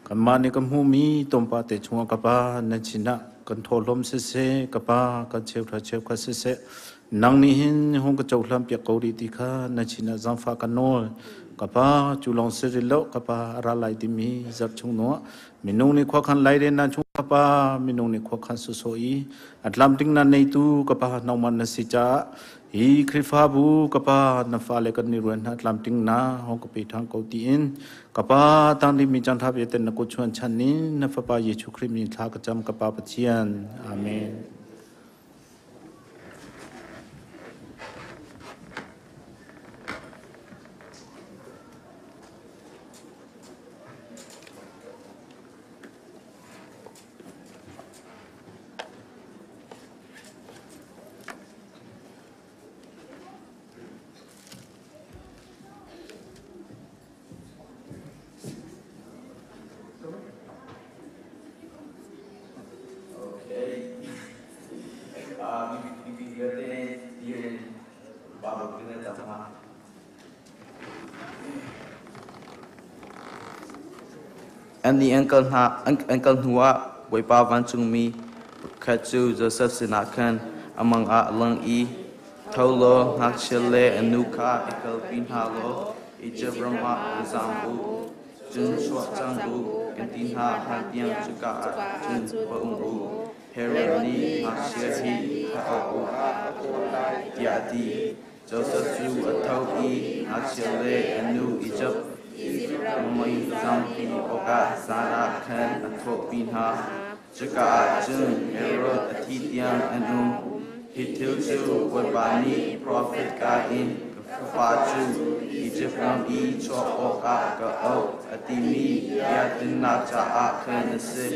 Kanmah nih kan hmuhmi tlawmpal te chungah ka Pa nan sinah kan thawhlawm siseh, ka Pa kan cheuhra cheukhat siseh, nang nih hin hung ka cohlan piak ko rih ti kha nan sinah zaangfah ka nawl. Ka Pa, cu lawng si rih lo, ka Pa a ra lai timi zarh chung nuah minung nih khuakhan lairel nan chung ka Pa, minung nih khuakhan sawsawh i a tlamtling nan neitu ka Pa nangmah na si caah Hi Khrihfabu ka pa na fale kan ni ruan hna tlamtling na hong ka pe ṭhan ko tiin ka pa tangding mi cang ṭha vialte na kut chuan chan in na fapa Jesuh Khrih min thla ka cam ka pa Pathian. Amen. Okay. Mipi vialte dir in Baibal kan cam hna. Annih an kal hna an kal hnuah Bawipa vancungmi pakhat cu Josef sinah khan a mang ah a lang i, “Tho law, ngakchia le a nu kha i kalpi hna law Izipt ram ah va zaam u, cun chuah cang u, kan ti hna hlantiang cuka ah cun va um u. Herod nih ngakchia hi thah awkah a kawl lai,” tiah a ti. Josef cu a tho i ngakchia le a nu Izipt mui zampi awkah zan ah khan a thawhpi hna. Cuka ah cun Herod a thi tiang an um. Hi thil cu Bawipa nih profet ka in ka fafa cu Izipt ram i chuah awkah ka auh a timi bia tlinnak caah khan a si.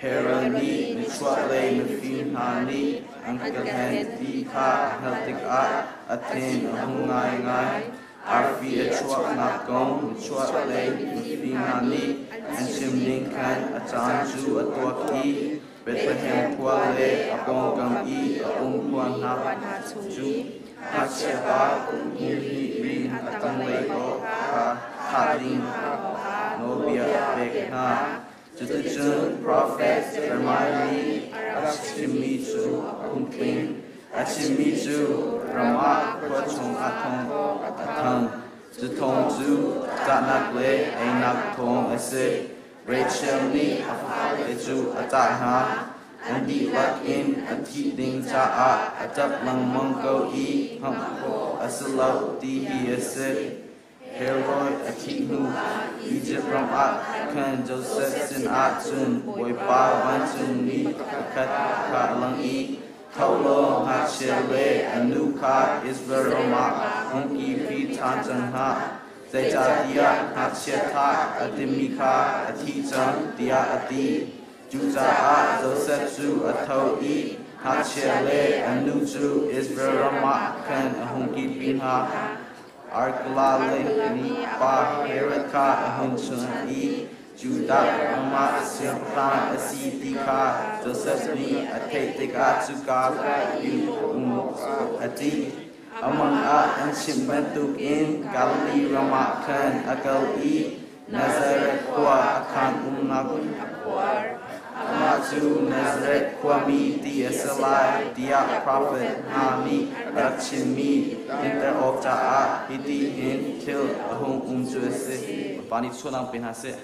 Herod nih nichuahlei mifim hna nih an ka hlen ti kha a hngalh tikah a thin a hung ngaingai. Arfi a chuahnak kong nichuahlei mifim hna nih an chimning khan a caan cu a tuak i Bethlehem khua le a pawngkam i a um khua hna cu ngakchia pa kum hnih rin a tanglei awk kha thah ding nawlbia a pek hna. Cuticun profet Jeremiah nih a rak chimmi cu a hung tling. A chimmi cu Ramah khua chungah thawng a thang. Cu thawng cu ṭahnak le einak thawng a si. Rachel nih a fale cu a ṭah hna. An dihlak in a thih ding caah a ṭap lengmang ko i hngalh khawh a si lo ti hi a si. Herod a thih hnu Izipt ram ah khan Josef sinah cun Bawipa vancungmi pakhat kha a lang i, Tho law, ngakchia le a nu kha Israel ram ah hung kirpi ṭhan cang hna, zeicahtiah ngakchia thah a timmi kha a thi cang, tiah a ti. Cucaah Josef cu a tho i ngakchia le a nu cu Israel ram ah khan a hung kirpi hna. Archelaus nih pa Herod kha a hun chawnh i Judah ram ah siangpahrang a si ti kha Josef nih a theih tikah cuka in um a ṭih. A mang ah an chimh bantukin Galilee ram ah khan a kal i Nazareth khua a khaan umnak Amah cu Nazareth khuami ti a si lai tiah profet hna nih rak chimmi tlinter awk caah hiti hin thil a hung um cu a si. Bawipa nih sualnak pe hna seh.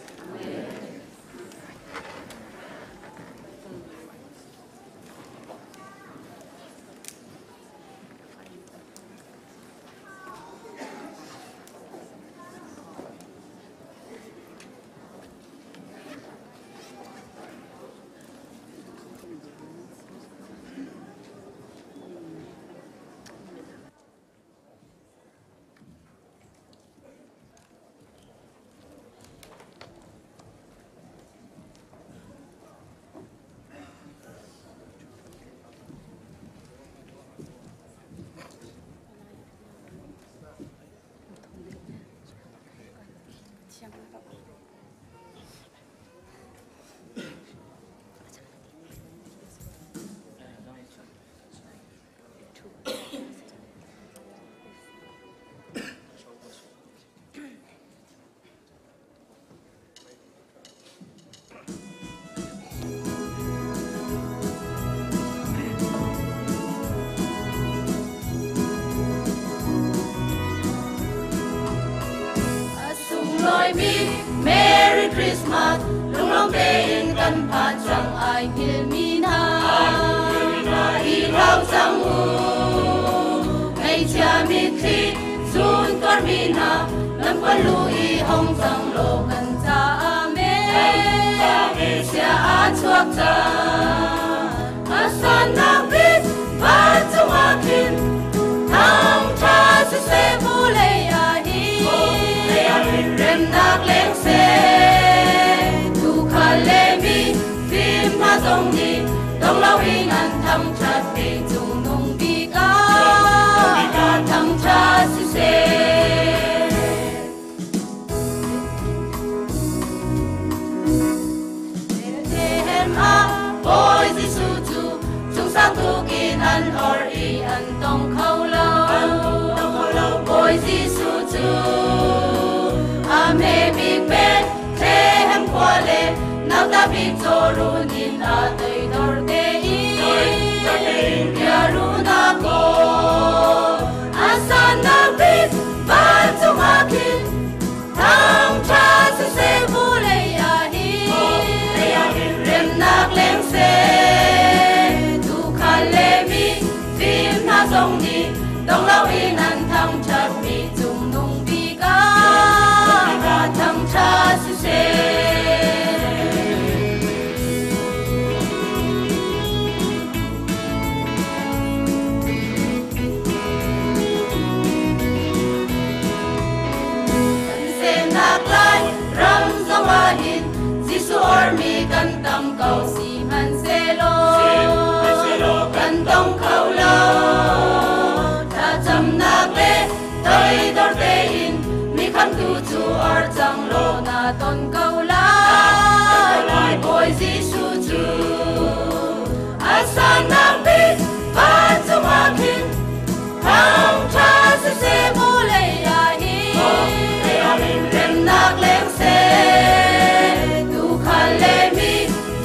Sunglawi Merry Christmas lunglawm tein kan phan cang ai hngilmi hna i hlau cang u ngeichia mitthli zun tuarmi hna nan palu i hong cang law kan caah Sia a chuak cang a sannak bik vancung ah khin thangṭha siseh vulei ah hin remnak leng seh tuukhal le mi fim hna zong nih dong loin an thangṭhat ve cungnung bik ah thangṭhat siseh. Bethlehem ah Bawi Jesuh cu cungsang tukin an or i an tong kho lo. Bawi Jesuh cu a hme bik Bethlehem khua le nauta bik cawrun in a toidor te i biarun a kawl. A sannak bik vancung ah khin thangṭha siseh vulei ah hin remnak leng seh tuukhal le mi fim hna zong nih dong loin an thangṭhat mi cungnung bik ah thangṭhat siseh. Kan semnak lai ram zong ah hin Jesuh ormi kan tam ko sihmanhsehlaw kan tong kho lo. Thlacamnak le toidor tein mi khamtu cu or cang law na ton ko lai. Bawi Jesuh cu a sannak bik vancung ah khin thangṭha siseh vulei ah hin remnak leng seh tuukhal le mi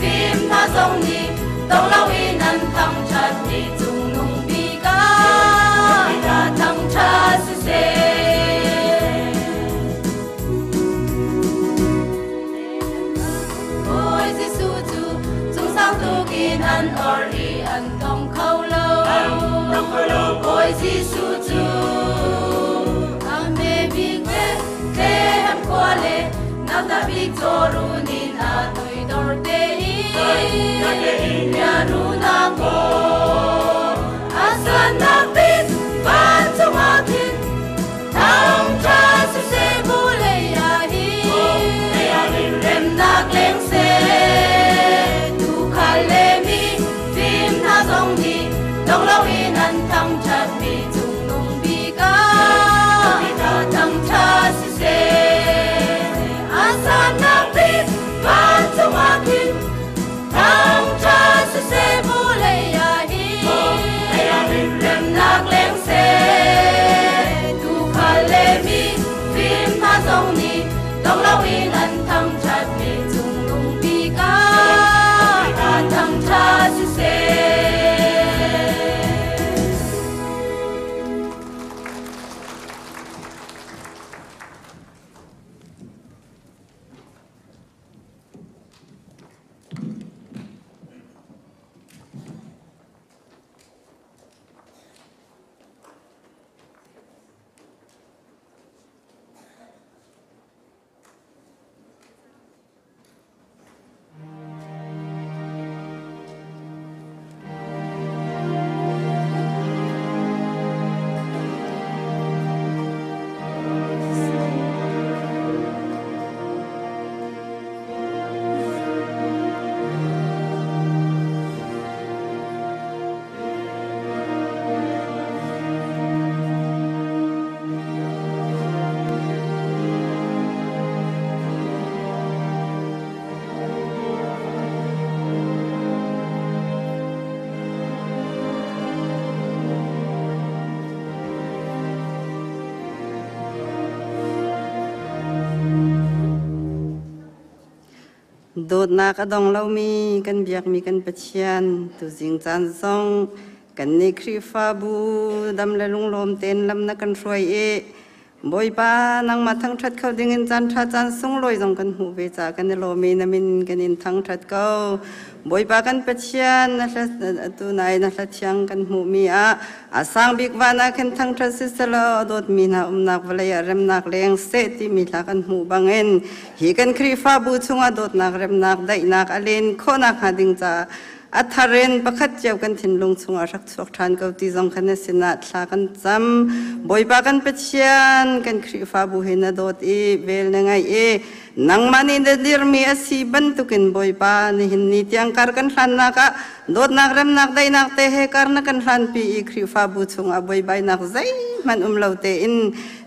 fim hna zong nih dong loin an thangṭhat mi cungnung bik ah thangṭhat siseh. bik cawrun in a toidor tein rianun a kawl. A sannak bik vancung ah khin thangṭhat siseh vulei ah hin remnak leng seh. Tuukhal le mi fim hna zong nih dong loin an thangṭhat mi cungnung bik ah thangṭhat siseh. A sannak bik vancung ah khin thangṭhat siseh vulei ah hin remnak leng seh. Tuukhal le mi fim hna zong nih dong loin an thangṭhat mi cungnung bik ah thangṭhat siseh. Dawtnak a dong lomi kan biakmi kan Pathian tuzing caan zong kan nih Khrihfabu dam le lunglawm tein lam na kan hruai i Bawipa nangmah thangṭhat kho dingin caan ṭha caan sunglawi zong kan hmuh ve caah kan i lawm i na min kan in thangṭhat ko. Bawipa kan Pathian na hla tunai na hla thiang kan hmuhmi ah a sang bik van ah khin thangṭhat siselaw a dawtmi hna umnak vawlei ah remnak leng seh timi hla kan hmuh bangin hi kan Khrihfabu chungah dawtnak remnak daihnak a len khawhnak hnga ding caah a thar in pakhat cio kan thinlung chungah rak chuak ṭhan ko ti zong khan na sinah thla kan cam. Bawipa kan Pathian kan Khrihfabu hi na dawt i vel na ngaih i nangmah nih na dirmi a si bantukin Bawipa nihin ni tiang kar kan hlannak ah dawtnak remnak daihnak te he kar na kan hlanpi i Khrihfabu chungah buaibainak zeihmanh um lo tein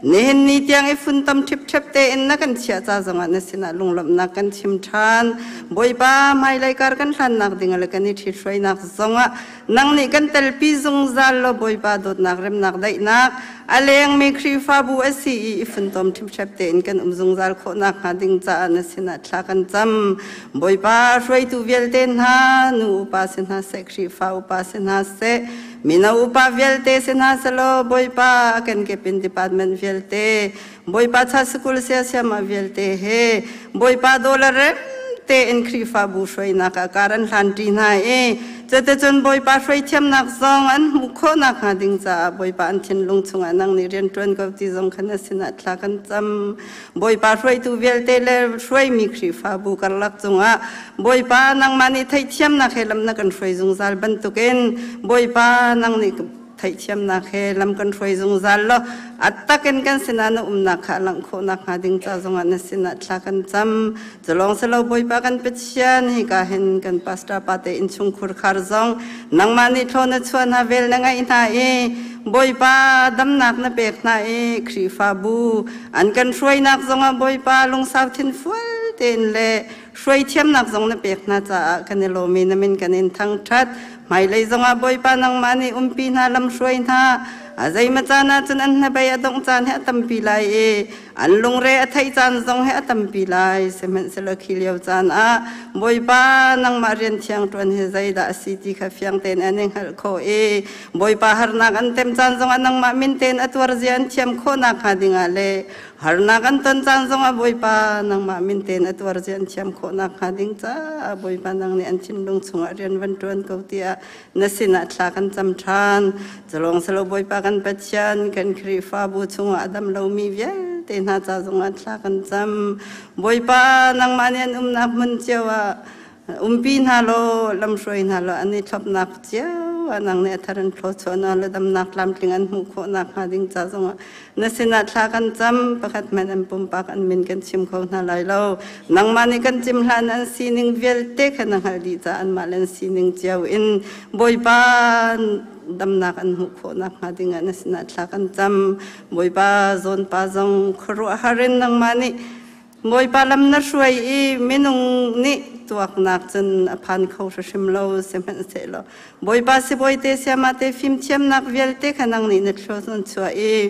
nihin ni tiang i funtom ṭhipṭhep tein na kan chiah ca zongah na sinah lunglawmhnak kan chim ṭhan. Bawipa hmailei kar kan hlannak ding le kan i ṭhithruainak zongah nang nih kan telpi zungzal law Bawipa dawtnak remnak daihnak a lengmi Khrihfabu a si i i funtom ṭhipṭhep tein kan um zungzal khawh nakhnga ding caah na sinah thla kan cam. Bawipa hruaitu vialte hna nu upa si hna seh Khrihfa upa si hna seh mino upa vialte si hna selaw Bawipa a kenkip in department vialte Bawipa cha sikul siasiama vialte he Bawipa dawla rem tein Khrihfabu hruainak ah kar an hlanṭi hna i cuticun Bawipa hruai thiamnak zong an hmuh khawh nakhnga ding caah Bawipa an thinlung chungah nang nih rian ṭuan ko ti zong kha na sinah thla kan cam. Bawipa hruaitu vialte le hruaimi Khrihfabu karlak cungah Bawipa nangmah nih theihthiamnak he lam na kan hruai zungzal bantukin Bawipa nang nih theihthiamnak he lam kan hruai zungzal law a takin kan sinah na umnak kha a langh khawh nakhnga ding ca zongah na sinah thla kan cam. Culawng silo Bawipa kan Pathian hika hin kan pastor pa te innchungkhur khar zong nangmah nih thlaw na chuah hna vel na ngaih hna i Bawipa damnak na pek hna i Khrihfabu an kan hruainak zongah Bawipa lungsau thinfual tein le hruai thiamnak zong na pek hna caah kan i lawm i na min kan in thangṭhat. Hmailei zongah Bawipa nangmah nih umpi hna lam hruai hna a zeimaw caan ah cun an hnabei a dongh caan hi a tampi lai i an lungre a theih caan zong hi a tampi lai. Sihmanhsehlaw khi lio caan ah Bawipa nangmah rian thiang ṭuan hi zeidah a si ti kha fiang tein an i hngalh khawh i Bawipa harnak an tem caan zongah nangmah min tein a tuar zia an thiam khawh nakhnga dingah le harnak an ton caan zongah Bawipa nangmah min tein a tuar zia an thiam khawh nakhnga ding caah Bawipa nang nih an thinlung chungah rian van ṭuan ko tiah na sinah thla kan cam ṭhan. Culawng silo Bawipa kan Pathian kan Khrihfabu chungah a dam lomi vialte vialte hna ca zongah thla kan cam. Bawipa nangmah nih an umnak hmun cio ah umpi hna law lamhruai hna law an i thlopnak cio ah nang nih a thar in thluachuah hna le damnak tlamtling an hmuh khawh nakhnga ding ca zongah na sinah thla kan cam. Pakhat hmanh an pumpak an min kan chim kho hna lai lo. Nangmah nih kan cim hlan an sining vialte kha na hngalh dih caah anmah le an sining cio in Bawipa damnak an hmuh khawh nakhnga dingah na sinah thla kan cam. Bawipa zawn pa zong khuaruahhar in nangmah nih Bawipa lam na hruai i minung nih tuaknak cun a phan kho hrimhrim lo. Sihmanhsehlaw Bawipa sibawi te siama te fimthiamnak vialte kha nang nih na thluak nan chuah i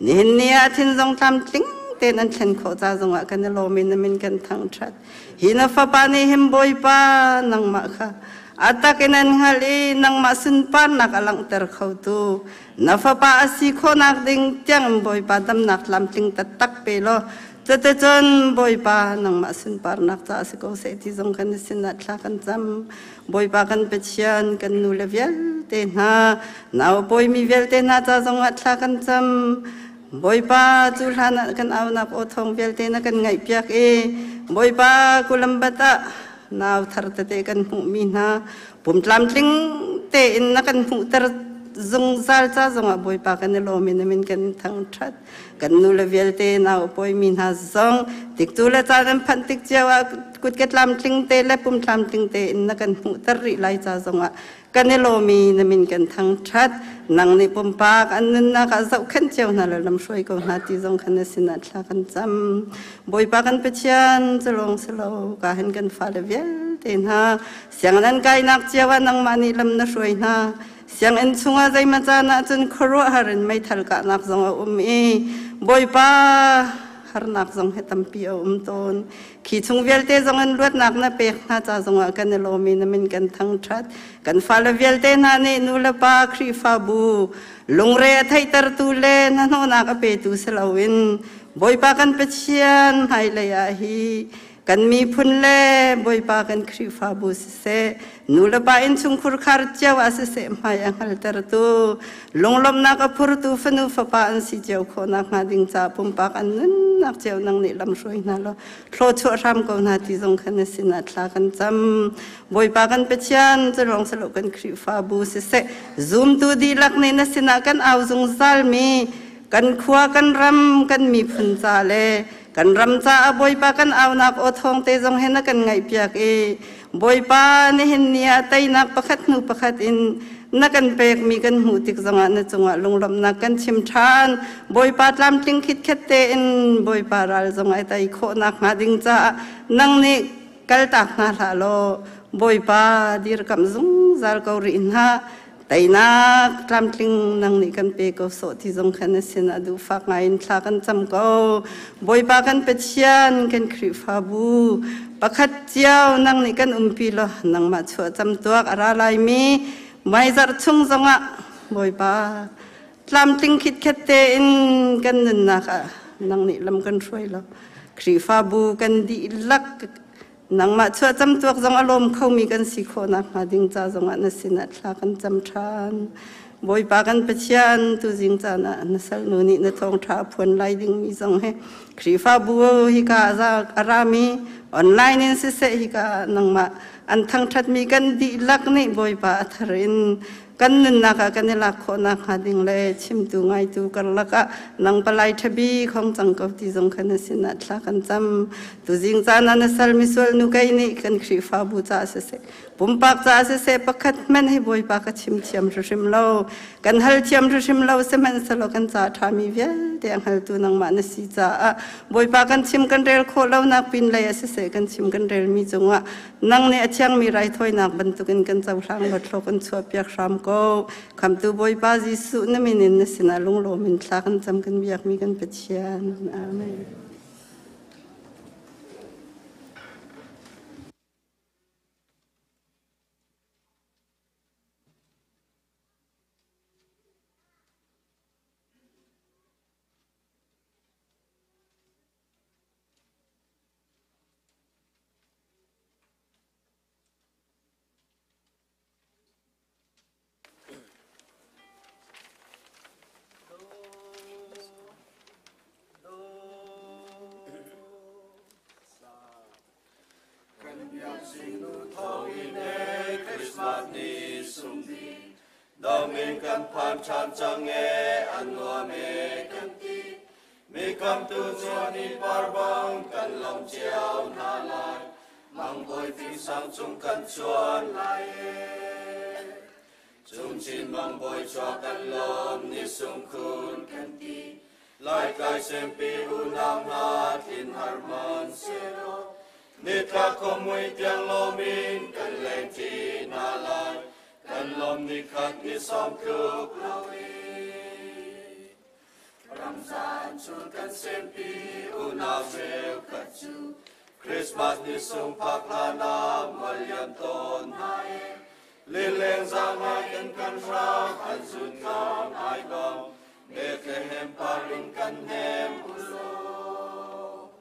nihin ni ah thin zong tlamtling tein an thlen khawh ca zongah kan i lawm i na min kan thangṭhat. Hi na fapa nih hin Bawipa nangmah kha a tak in an hngalh i nangmah sunparnak a langhter khotu na fapa a si khawhnak ding tiang Bawipa damnak tlamtling taktak pe law, cuticun Bawipa nangmah sunparnak caah si ko seh ti zong kan sinah thla kan cam. Bawipa kan Pathian, kan nu le vialte hna, nau pawimi vialte hna ca zongah thla kan cam. Bawipa, cu hlan ah kan aunak aw thawng vialte na kan ngaihpiak i Bawipa kulambat ah nau thar tete kan hmuhmi hna pum tlamtling tein na kan hmuhter zungzal ca zongah Bawipa kan i lawm i na min kan thangṭhat. Kan nu le vialte nau pawimi hna zong tiktu le caan an phanh tik cio ah kutke tlamtling te le pum tlamtling tein na kan hmuhter rih lai ca zongah kan i lawm i na min kan thangṭhat. Nang nih pumpak an nunnak ah zohkhenh cio hna le lamhruai ko hna ti zong kha na sinah thla kan cam. Bawipa kan Pathian, cu lawng si lo, ka hin kan fale vialte hna sianginn an kainak cio ah nangmah nih lam na hruai hna. Sianginn chungah zeimaw caan ah cun khuaruahhar in meithal kahnak zong a um i Bawipa harnak zong hi tampi a um tawn. Khi chung vialte zong in luatnak na pek hna ca zongah kan i lawm i na min kan thangṭhat. Kan fale vialte hna nih nu le pa Khrihfabu lungre a theihtertu le hnahnawhnak a petu si loin Bawipa kan Pathian hmailei ah hi kan miphun le Bawipa kan Khrihfabu siseh, nu le pa innchungkhur khar cio ah siseh hmai a hngaltertu, lunglawmhnak a phurtu fanu fapa an si cio khawh nakhnga ding ca pumpak an nunnak cio nang nih lamhruai hna law thlawchuah hram ko hna ti zong kha na sinah thla kan cam. Bawipa kan Pathian, cu lawng si lo kan Khrihfabu siseh, zumtu dihlak nih na sinah kan au zungzalmi kan khua, kan ram, kan miphun ca le kan ram caah Bawipa kan aunak aw thawng te zong he na kan ngaihpiak i Bawipa, nihin ni ah teinak pakhat hnu pakhat in na kan pekmi kan hmuh tik zongah na cungah lunglawmhnak kan chim ṭhan. Bawipa, tlamtling khitkhet tein Bawipa ral zong ai tei khawh nakhnga ding caah nang nih kaltak hna hlah law Bawipa dirkamh zungzal ko rih hna. Teinak tlamtling nang nih kan pe ko sawh ti zong kha na sinah duhfak ngai in thla kan cam ko. Bawipa kan Pathian, kan Khrihfabu pakhat cio nang nih kan umpi law nangmah chuah cam tuak a ra laimi maizarh chung zongah Bawipa tlamtling khitkhet tein kan nunnak ah nang nih lam kan hruai law Khrihfabu kan dihlak nangmah chuah camtuak zong a lawm khomi kan si khawh nakhnga ding ca zongah na sinah thla kan cam ṭhan. Bawipa kan Pathian, tuzing caan ah na salnu nih na thawngṭha a phuan lai dingmi zong hi Khrihfabu hika a rami online in siseh hika nangmah an thangṭhatmi kan dihlak nih Bawipa a thar in kan nunnak ah kan i lak khawh nakhnga ding le chimtu ngaitu karlak ah nang palai ṭhabi khong cang ko ti zong kha na sinah thla kan cam. Tuzing caan ah na sal misual nu kei nih kan Khrihfabu caah siseh, pumpak caah siseh, pakhat hmanh hi Bawipa ka chim thiam hrimhrim lo, kan hal thiam hrimhrim lo. Sihmanhsehlaw kan ca ṭhami vialte a hngaltu nangmah na si caah Bawipa, kan chim kan rel khawh lonak pin lei ah siseh, kan chim kan relmi cungah nang nih a thiangmi raithawinak bantukin kan cohlang law thlaw kan chuahpiak hram ko. Khamtu Bawipa Jesuh na min in na sinah lunglawm in thla kan cam, kan biakmi kan Pathian. Amen. Kan phan ṭhan cang e, a nuam e kan ti. Mi khamtu chuah ni par bang kan lawm cio hna lai. Mangbawi fingsang cung kan chuan lai e. Cungchin mangbawi chuah kan lawm ni sung khun kan ti. Laitlai sempi unau hna tlin har man selaw. Nitla khuamui tiang lawm in kan leng ṭi hna lai. Kan lawm ni khat ni sawm tluk lo i. Ramzan chul kan sempi unau cheukhat cu Christmas ni sung phak hlan ah mual liam tawn hna e. Lileng zaangai in kan hrang an zun ngam ai bang Bethlehem par in kan hnem u law.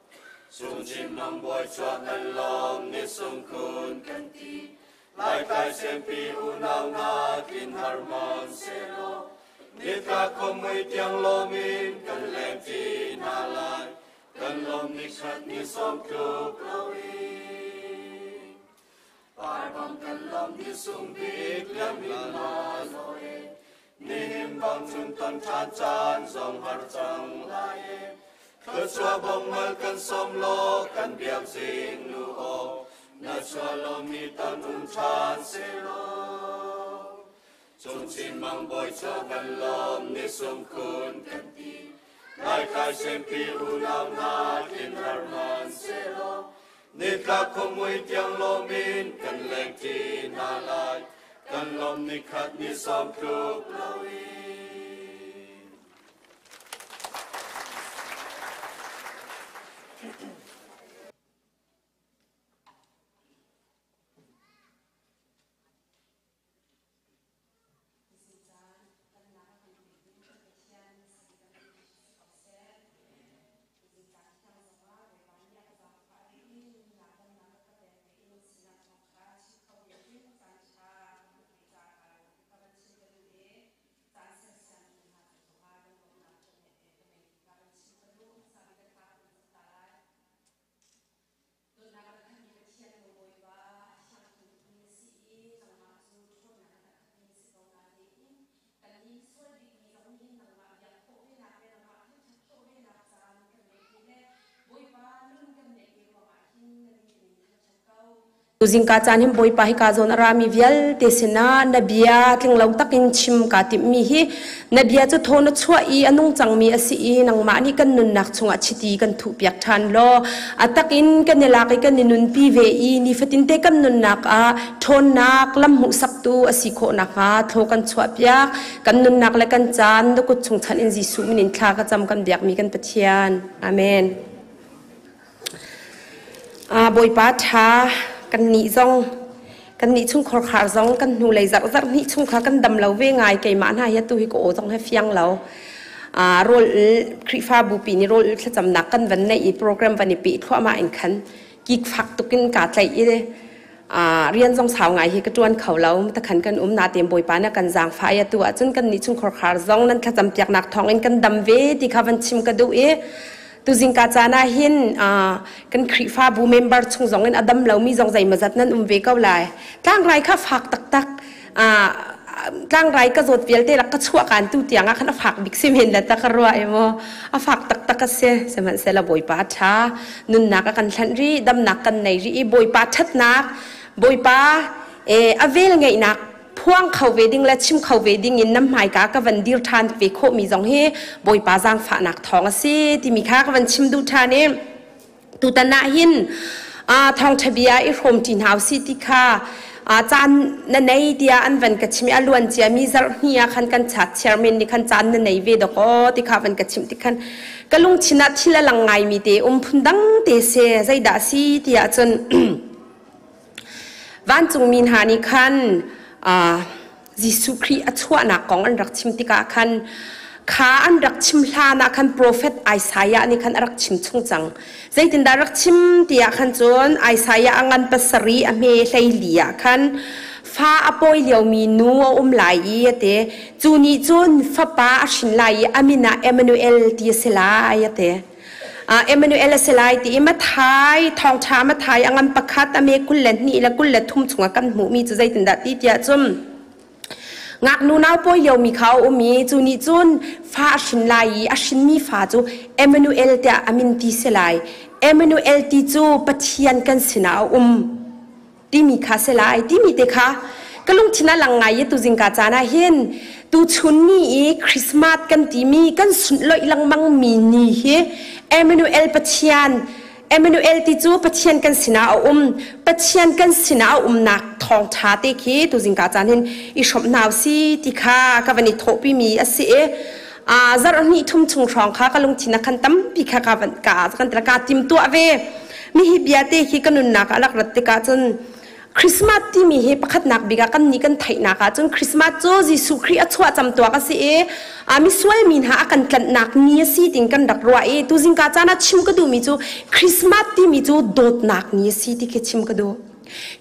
Cungchin mangbawi chuah kan lawm ni sung khun kan ti. Laitlai sempi unau hna tlin har man selaw. Nitla khuamui tiang lawm in kan leng ṭi hna lai. Kan lawm ni khat ni sawm tluk lo in. Par bang kan lawm ni sung bik liam in lai law e. Nihin bang cun ton ṭhan caan zong har cang lai e. Thluachuah bong mal kan sawm law kan biak zing nu aw. Na chuah lomi ton um ṭhan selaw. Cungchin mangbawi chuah kan lawm ni sung khun kan ti. Laitlai sempi unau hna tlin har man selaw. Nitla khuamui tiang lawm in kan leng ṭi hna lai. Kan lawm ni khat ni sawm tluk lo in. Zingka caan hin Bawipa hika zawn a rami vialte sinah na bia tlinglo takin chim kaa timhmi hi na bia cu thaw na chuah i a nung cangmi a si i nangmah nih kan nunnak chungah chiti kan thuhpiak ṭhan law a takin kan i lak i kan i nunpi ve i nifatinte kan nunnak ah ṭhawnnak lam hmuhsaktu a si khawh nakhnga thaw kan chuahpiak. Kan nunnak le kan caan na kut chung chanh in Jesuh min in thla ka cam kan biakmi kan Pathian. Amen. Bawipa ṭha kan nih zong kan nih chung khorkhar zong kan hnu lei zarh zarh hnih chung kha kan dam lo ve ngai. Keimah hna hi atu hi ka aw zong he fiang lo. Rawl Khrihfabu pi nih rawl thlacamnak kan van neih i program van i peh thluahmah in khan kik fak tukin kaa tlaih i rian zong sau ngai hi ka ṭuan kho lo. Takhan kan um natein Bawipa nih a kan zaangfah i atu ahcun kan nih chungkhar zong nan thlacam piaknak thawngin kan dam ve ti kha van chim ka duh i tuzingka caan ah hin kan Khrihfabu member chung zong in a dam lomi zong zeimawzat nan um ve ko lai. Tlangrai kha fak taktak. Tlangrai ka zawt vialte lak ka chuah kan tu tiang ah khan a fak bik si men la ta ka ruah i mu a fak taktak a si. Sihmanhsehlaw Bawipa a ṭha, nunnak a kan hlanh rih, damnak kan nei rih i Bawipa ṭhatnak, Bawipa a vel ngeihnak phuang kho ve ding le chim kho ve ding in nam hmaika ka van dir ṭhan ve khawhmi zong hi Bawipa zaangfahnak thawng a si timi kha ka van chim duh ṭhan i tutan ah hin thawngṭha bia i hrawm ṭi hna usih ti kha caan na nei tiah an van ka chim i a luan ciami zarh hnih ah khan kan chat chairman nih khan caan na nei ve dawk aw ti kha van ka chimh ti khan ka lungthin ah thil a lang ngaimi te um phundang te se. Zeidah si tiah cun vancungmi hna nih khan Jesuh Khrih a chuahnak kong an rak chim tikah khan kha an rak chim hlan ah khan profet Isaiah nih khan a rak chim chung cang. Zeitindah rak chim tiah khan cun Isaiah a ngan pasarih a hme 14 ah khan fa a pawi liomi nu a um lai i a ti. Cu nih cun fapa a hrin lai i a min ah Emmanuel ti a si lai a ti. Emmanuel a si lai ti i Mathai thawngṭha Mathai a ngan pakhat a me 22 le 23 chungah kan hmuhmi cu zeitindah ti tiah cun. Ngaknu nau pawi liomi kha a um i cu nih cun fa a hrin lai i a hrinmi fa cu Emmanuel tiah a min ti si lai. Emmanuel ti cu Pathian kan sinah a um timi kha si lai timi te kha ka lungthin a lang ngai i tuzingka caan ah hin tuchun ni i Christmas kan timi kan sunhlawih lengmang mi ni hi Emmanuel Pathian Emmanuel ti cu Pathian kan sinah a um. Pathian kan sinah a umnak thawngṭha te khi tuzingka caan hin i hrawmh hna si ti kha ka van i thawhpimi a si i zarh hnih thum chung hrawng kha ka lungthin a khan tampi kha ka van ka kan ka tim tuah ve. Mi hi bia te khi ka nunnak ah rak rat tikah cun Christmas timi hi pakhatnak bik ah kannih kan theihnak ahcun Christmas cu Jesuh Khrih a chuah camtuak a si i misual mi hna a kan tlanhnak ni a si tiin kan rak ruah i tuzingka caan ah chim ka duhmi cu Christmas timi cu dawtnak ni a si ti khi chim ka duh.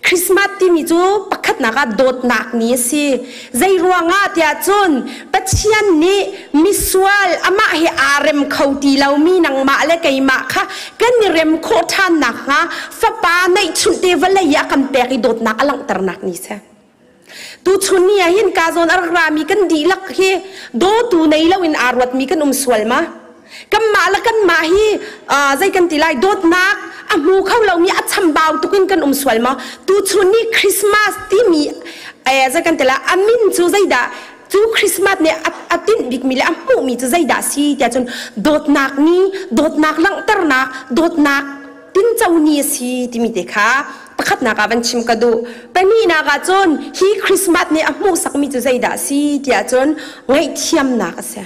Christmas timi cu pakhatnak ah dawtnak ni a si. Zei ruangah tiah cun Pathian nih misual amah he aa rem kho ti lomi nangmah le keimah kha kan i rem khawh ṭhan nakhnga fapa neihchunh te vawlei ah kan pek i dawtnak a langhternak ni si. Tuchun ni ah hin ka zawn a rak rami kan dihlak hi dawtu nei loin aa ruatmi kan um sual ma? Kanmah le kanmah hi zei kan ti lai dawtnak a hmu kho lomi a chambau tukin kan um sual ma? Tuchun ni Christmas timi zei kan ti lai a min cu zeidah cu Christmas nih a tinh bikmi le a hmuhmi cu zeidah si tiah cun dawtnak ni dawtnak langhternak dawtnak tinco ni a si timi te kha pakhatnak ah van chim ka duh pahnihnak ah cun hi Christmas nih a hmuhsakmi cu zeidah si tiah cun ngaihthiamnak a si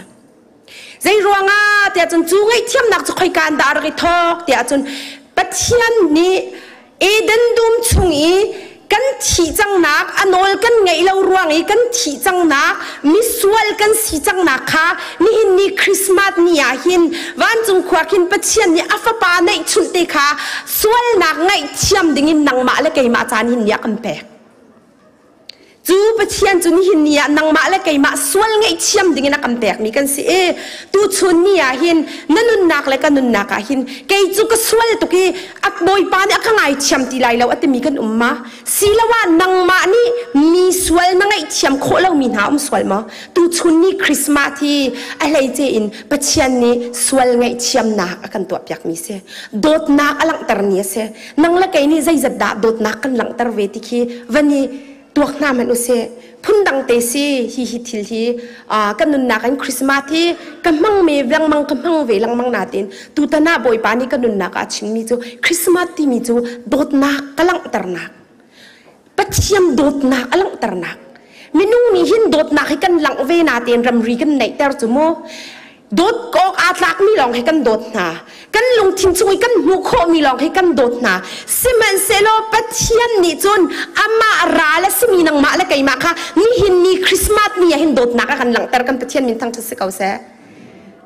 zei ruangah tiah cun cu ngaihthiamnak cu khoika an dah a rak i thawk tiah cun Pathian nih Eden dum chung i kan thih cangnak a nawl kan ngeih lo ruang i kan thih cangnak misual kan si cangnak kha nihin ni Christmas ni ah hin vancung khua khin Pathian nih a fapa neihchunh te kha sualnak ngaihthiam dingin nangmah le keimah caan hin ni a kan pek. Cu Pathian cu nihin ni ah nangmah le keimah sual ngaihthiam dingin a kan pekmi kan si i tuchun ni ah hin na nunnak le ka nunnak ah hin kei cu ka sual tuk i a Bawipa nih a ka ngaithiam ti lai lo a timi kan um ma? Siloah nangmah nih mi sual na ngaihthiam khawh lomi hna um sual maw? Tuchun ni Christmas hi a hleice in Pathian nih sual ngaihthiamnak a kan tuahpiakmi si. Dawtnak a langhter ni a si. Nang le kei nih zeizat dah dawtnak kan langhter ve ti khi van i tuak hna hmanh usih. Phundang te si hi hi thil hi kan nunnak in Christmas hi ka hmang me lengmang ka hmang ve lengmang natin tutan ah Bawipa nih ka nunnak ah a chimmi cu Christmas timi cu dawtnak ka langhternak Pathian dawtnak a langhternak minung nih hin dawtnak hi kan langh ve natein ramri kan neihter cu mu dawt awk aa tlakmi lawng hi kan dawt hna kan lungthin chung i kan hmuh khawhmi lawng hi kan dawt hna sihmanhsehlaw Pathian nih cun amah ral a simi nangmah le keimah kha nihin ni Christmas ni ah hin dawtnak a kan langhter kan Pathian min thangṭhat si ko seh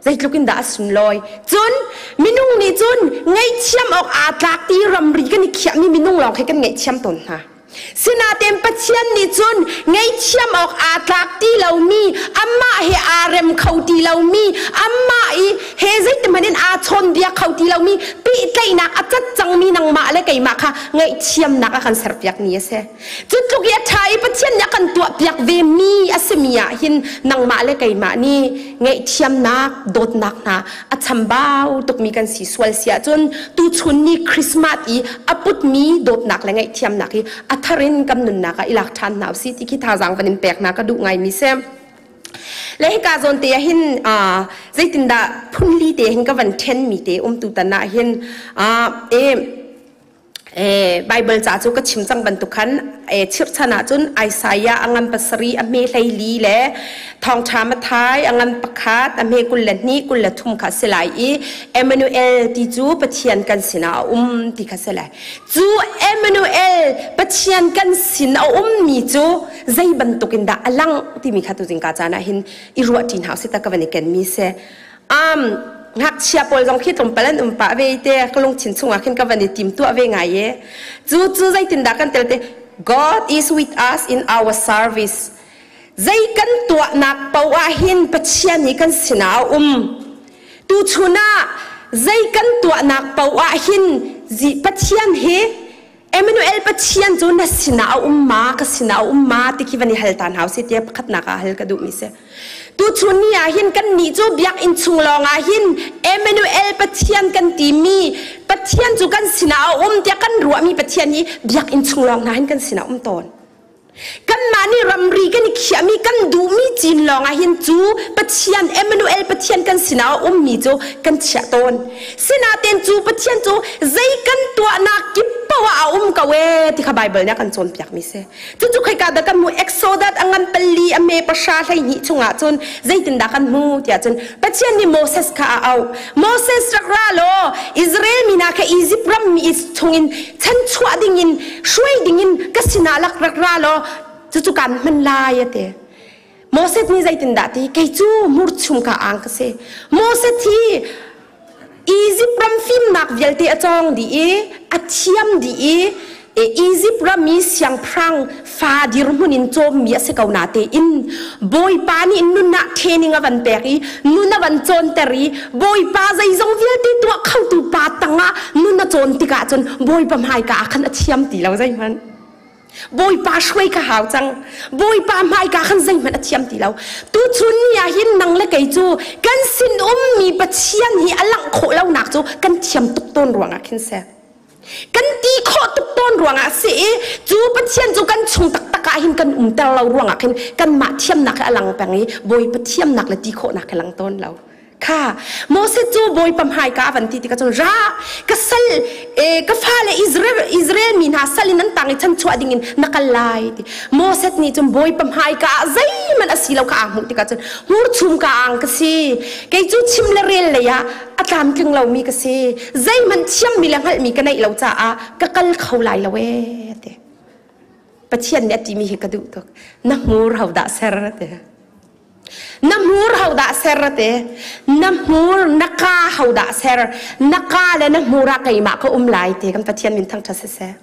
zeitluk in dah a sunlawi cun minung nih cun ngaihthiam awk aa tlak ti ramri kan i khiahmi minung lawng khi kan ngaihthiam tawn hna Sinain Pathian nih cun ngaihthiam awk aa tlak ti lomi, amah he aa rem kho ti lomi, amah i he zeitihmanh in aa chawnbia kho ti lomi, pehtlaihnak a cat cangmi nangmah le keimah kha ngaihthiamnak a kan serpiakmi a si. Cu tluk i a ṭha i Pathian nih a kan tuahpiak vemi a simi ah hin nangmah le keimah nih ngaihthiamnak, dawtnak hna a chambau tukmi kan si sual si ahcun tuchun ni Christmas i a putmi dawtnak le ngaihthiamnak hi a thar in kan nunnak ah i lak ṭhan hna usih ti khi thazaang van in pek hna ka duh ngaimi si. Le hika zawn te ah hin zeitindah phunli te hin ka van ṭhenmi te um tu tan ah hin Bible ca cu ka chim cang bantuk khan chirhchan ahcun Isaiah a ngan pasarih a hme 14 le Thawngṭha Matthai a ngan pakhat a hme 22 23 kha a si lai i Emmanuel ti cu Pathian kan sinah a um ti kha si lai. Cu Emmanuel Pathian kan sin a ummi cu zei bantuk in dah a langh timi kha tuzing ka caan ah hin i ruah ṭi hna usih ta ka van i kenmi si. Ngakchia pawl zong khi tlawmpal an um pah ve te ka lungthin chungah khin ka van i tim tuah ve ngai e cu cu zeitindah kan tel te God is with us in our service zei kan tuahnak paoh ah hin Pathian hi kan sinah a um tuchun ah zei kan tuahnak paoh ah hin Pathian hi. Emmanuel Pathian cu na sinah a um ma, ka sinah a um ma ti khi van i hal ta hna usih tiah pakhatnak ah hal ka duhmi si. Tuchun ni ah hin kan nih cu biakinn chung lawng ah hin Emmanuel Pathian kan timi Pathian cu kan sinah a um tiah kan ruahmi Pathian hi biakinn chung lawng hna hin kan sinah um tawn. Kanmah nih ramri kan i khiahmi kan duhmi cin lawng ah hin cu Pathian Emmanuel Pathian kan sinah a ummi cu kan chiah tawn. Sinain cu Pathian cu zei kan tuahnak kip paoh ah a um ko ee ti kha Baibal nih a kan cawnpiakmi si. Cucu khoika dah kan hmuh? Exodus a ngan pali a me pahra 12 chungah cun zeitindah kan hmu tiah cun Pathian nih Moses kha a auh. Moses rak ra law Israel mi hna kha Izipt ram mi chungin chanchuah dingin hruai dingin ka sinah lak rak ra law cucu kaan hman lai a ti. Moses nih zeitindah ti kei cu murchum ka ang ka si. Moses hi Izipt ram fimnak vialte a cawng dih i a thiam dih i Izipt ram i siangpahrang fa dirhmun in cawmmi a si ko natein Bawipa nih nun ah training a van pek i nun a van cawnter i Bawipa zeizong vialte tuah khotu pa tangah nun a cawn tikah cun Bawipa hmaika ah khan a thiam ti lo zeihmanh. Bawipa hruai ka hau cang. Bawipa hmaika khan zeihmanh a thiam ti lo. Tuchun ni ah hin nang le kei cu kan sin ummi Pathian hi a langh khawh lonak cu kan thiam tuk tawn ruangah khin seh. Kan ti khawh tuk tawn ruangah si i cu Pathian cu kan chung taktak ah hin kan umter lo ruangah khin kanmah thiamnak hi a lang peng i Bawipa thiamnak le ti khawhnak hi lang tawn lo. Kha Moses cu Bawipa hmaika a van ti tikah cun ra ka sal ka fale Israel Israel mi hna sal in an tang i chanchuah dingin na kal lai ti Moses nih cun Bawipa hmaika ah zeihmanh a si lo kha aa hmuh tikah cun hmurchum ka ang ka si kei cu chim le rel lei ah a tlamtling lomi ka si zeihmanh thiammi le hngalhmi ka neih lo caah ka kal kho lai lo ee ti Pathian nih a timi hi ka duh tuk na hmur ho dah ser ti Na hmur hodah ser te? Na hmur na ka hodah ser? Na ka le na hmur ah keimah ka um lai te kan Pathian min thangṭhat siseh.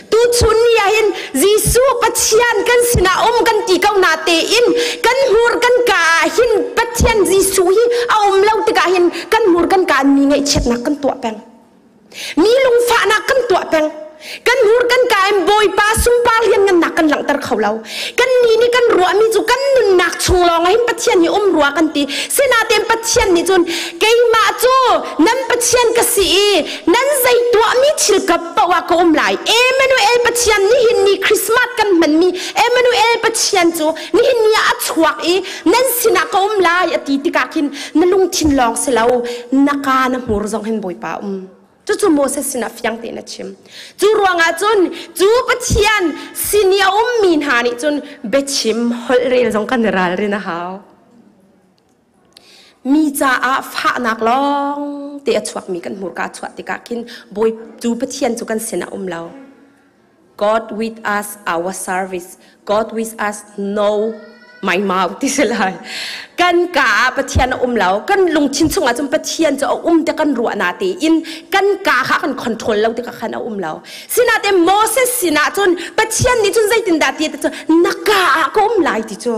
Tuchun ni ah hin Jesuh Pathian kan sinah um kan ti ko na tein kan hmur kan ka ah hin Pathian Jesuh hi a um lo tikah hin kan hmur kan ka mi ngaihchiatnak kan tuah peng. Mi lungfahnak kan tuah peng. Kan hmur kan ka in Bawipa sunpar lianngannak kan langhter kho lo. Kan nih nih kan ruahmi cu kan nunnak chung lawng ah hin Pathian hi um rua kan ti. Sinain Pathian nih cun keimah cu nan Pathian ka si i nan zei tuahmi thil kap paoh ah ka um lai. Emmanuel Pathian nihin ni Christmas kan hmanmi Emmanuel Pathian cu nihin ni ah a chuak i nan sinah ka um lai a ti tikah khin na lungthin lawng si lo na ka na hmur zong hin Bawipa um cucu Moses sinah fiang tein a chim cu ruangah cun cu Pathian sin i a ummi hna nih cun biachim holh rel zong kan i ralrin a hau mi caah fahnak lawng te a chuakmi kan hmurka chuah tikah khin Bawi cu Pathian cu kan sinah um lo God with us our service God with us no my mouth ti si lai kan ka ah Pathian a um lo kan lungthin chungah cun Pathian cu a um te kan ruah na te in kan ka kha kan control lo tikah khan a um lo sinain Moses sinah cun Pathian nih cun zeitindah ti te cu na ka ah ka um lai ti cu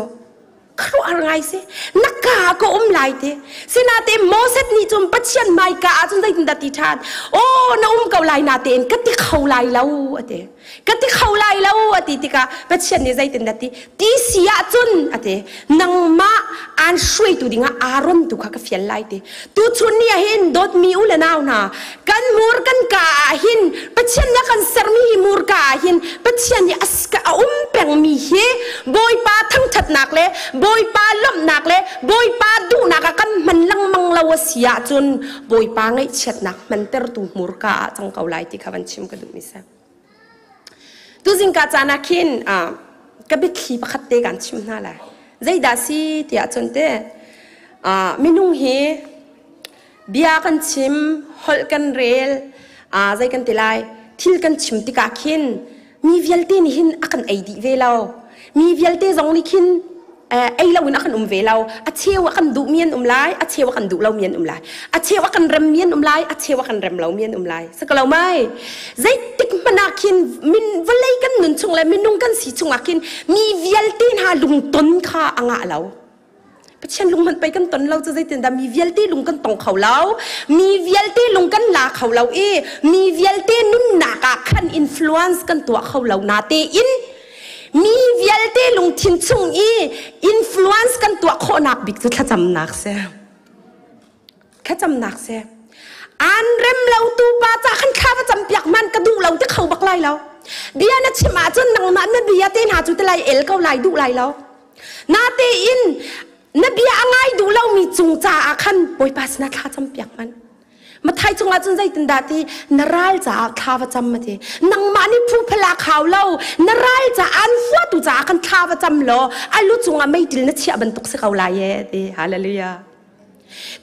khuaruahhar ngai si na ka ah ka um lai ti sinain Moses nih cun Pathian hmaika ah cun zeitindah ti ṭhan aw na um ko lai natein ka ti kho lai lo a ti ka ti kho lai lo a ti tikah Pathian nih zeitindah ti ti si ahcun a ti nangmah aan hruaitu dingah Aaron tu kha ka fial lai ti tuchun ni ah hin dawtmi u le nau hna kan mur kan ka ah hin Pathian nih a kan sermi hi mur ka ah hin Pathian nih a um pengmi hi Bawipa thangṭhatnak le Bawipa lawmhnak le Bawipa duhnak ah kan hman lengmang lo a si ahcun Bawipa ngaihchiatnak hmantertu hmurka ah cang ko lai ti kha van chim ka duhmi si. Tuzing ka caan ah khin ka biathli pakhat te kan chim hna lai. Zeidah si tiah cun te minung hi bia kan chim, holh kan rel, zei kan ti lai, thil kan chim tikah khin mi vialte nih hin a kan ei dih ve lo. Mi vialte zong nih khin ei loin a kan um ve lo. A cheu a kan duhmi an um lai, a cheu a kan duh lomi an um lai. A cheu a kan remmi an um lai, a cheu a kan rem lomi an um lai. Sakalo mai. Zeitik hmanh ah khin min vawlei kan nun chung le minung kan si chungah khin mi vialte hna lungton kha a ngah lo. Pathian lung hmanh pei kan ton lo cu zeitindah mi vialte lung kan tong kho lo mi vialte lung kan la kho. kho lo i mi vialte nunnak ah khan influence kan tuah kho lo na tein mi vialte lungthin chung i influence kan tuah khawhnak bik cu thlacamnak si. Thlacamnak si. An rem lo tu pa ca khan thla va cam piak man ka duh lo ti kho bak lai lo. Bia na chim ahcun nangmah na bia te hna cu te lai el ko lai duh lai lo. Natein na bia a ngai duh lomi cung caah khan Bawipa sinah thla cam piak hmanh. Mathai cungah cun zeitindah ti na ral caah thla va cam ma ti. Nangmah nih phu phala khau lo na ral caah an huatu caah khan thla va cam law a lu cungah meitil na chiah bantuk si ko lai e ti. Hallelujah.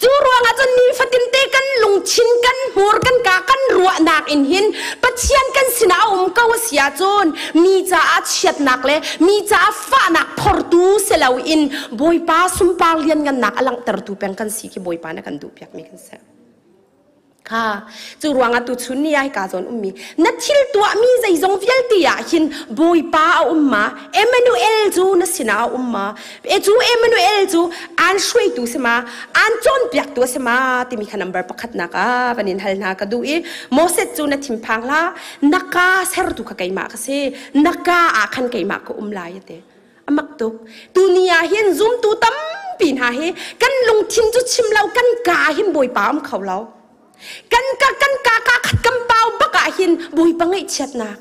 Cu ruangah cun nifatin te kan lungthin kan hmur kan ka kan ruahnak in hin Pathian kan sinah a um ko a si ahcun mi caah chiatnak le mi caah fahnak phortu si loin Bawipa sunpar lianngannak a langhtertu peng kan si khi Bawipa na kan duhpiakmi kan si. Kha cu ruangah tuchun ni ah hika zawn ummi na thil tuahmi zeizong vialte ah hin Bawipa a um ma Emmanuel cu na sinah a um ma e cu Emmanuel cu aan hruaitu si ma aan cawnpiaktu a si ma timi kha number pakhatnak ah van in hal hna ka duh i Moses cu na thinphang hlah na ka sertu kha keimah ka si na ka ah khan keimah ka um lai ati amak tuk tuni ah hin zumtu tampi hna hi kan lungthin cu chim lo kan ka hin bawipa um kho lo kan ka kan ka ka khat kan pau bak ah hin bawipa ngaihchiatnak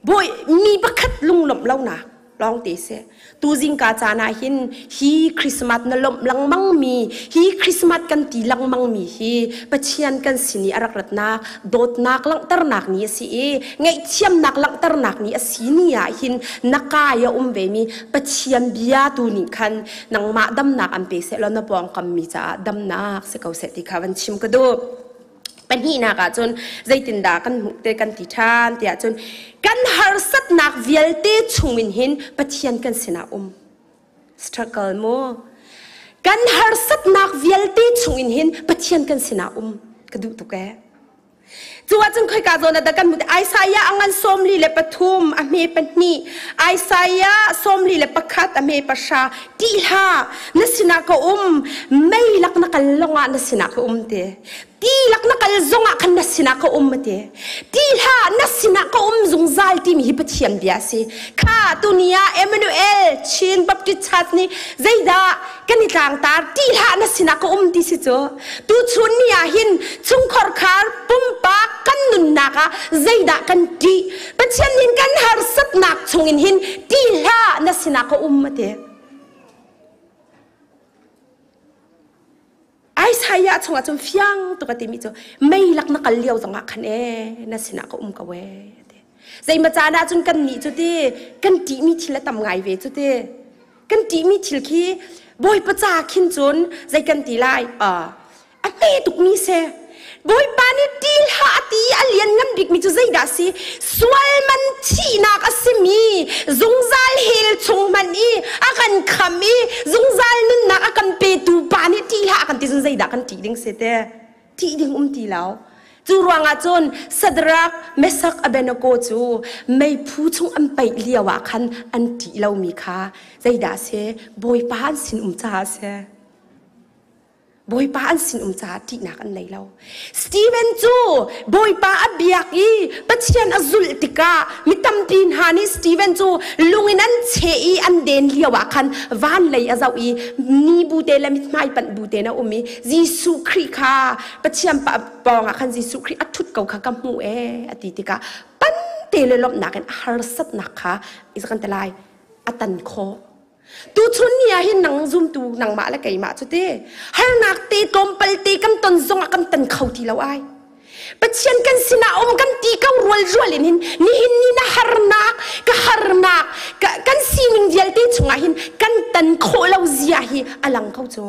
bawi mi pakhat lunglawmh lonak lawng te si tu zingka caan ah hin hi Christmas na lawmh lengmang mi hi Christmas kan ti lengmang mi hi Pathian kan sin i a rak ratnak dawtnak langhternak ni a si i ngaihthiamnak langhternak ni a si ni ah hin na kai a um ve mi Pathian bia tu nih khan nangmah damnak an pe seh law na pawngkam mi caah damnak si ko seh ti kha van chim ka duh. Pahnihnak ah cun zeitindah kan hmuh te kan ti ṭhan tiah cun kan harsatnak vialte chungin hin Pathian kan sinah um. Struggle mu. Kan harsatnak vialte chungin hin Pathian kan sinah um ka duh tuk ee. Cu ahcun khoika zawn ah dah kan hmuh? Isaiah a ngan 43 a hme pahnih, Isaiah 41 a hme pahra. Ṭih hlah, na sinah ka um, mei lak na kal longah na sinah ka um te. Ti lak na kal zongah khan na sinah ka um te. Ti hlah, na sinah ka um zungzal timi hi Pathian bia a si. Kha tuni ah Emmanuel Chin Baptist Church nih zeidah kan i tlangtar ti hlah na sinah ka um ti si cu tuchun ni ah hin chungkhar khar pumpak kan nunnak ah zeidah kan ṭih Pathian nin kan harsatnak chungin hin ti hlah na sinah ka um ati Isaiah chungah cun fiang tuk a timi cu mei lak na kal lio zongah khan e na sinah ka um ko e ti zeima caan ah cun kan nih cu ti kan ṭihmi thil a tam ngai ve cu ti kan ṭihmi thil khi Bawipa ca khin cun zei kan ti lai a hme tukmi si Bawipa nih ṭi hlah a ti i a lianngan bikmi cu zeidah a si? Sual man thihnak a simi zungzal hell chung hmanh i a kan kham i zungzal nunnak a kan petu pa nih ṭih hlah a kan ti cun zeidah kan ṭih ding si te? Ṭih ding um ti lo. Cu ruangah cun Sadrak, Mesak, Abednego cu meiphu chung an paih lio ah khan an ṭih lomi kha zeidah a si? Bawipa an sin um caah a si. Bawipa an sinum caah ṭihnak an nei lo. Stephen cu Bawipa a biak i Pathian a zulh tikah mi tampi hna nih Stephen cu lung in an cheh i an den lio ah khan van lei a zoh i ni bu te le mithmai panh bu tein a um i Jesuh Khrih kha Pathian pawng ah khan Jesuh Khrih a ṭhut ko kha ka hmuh ee a ti tikah pan te le lawmhnak in a harsatnak kha i kan ti lai a tan khawh. Tuchun ni ah hin nang zumtu nangmah le keimah cu te harnak te tlawmpal te kan ton zongah kan tan kho ti lo ai. Pathian kan sinah um kan ti ko rual rual in hin nihin ni na harnak ka harnak kan sining vialte chungah hin kan tan khawh lo zia hi a lang ko cu.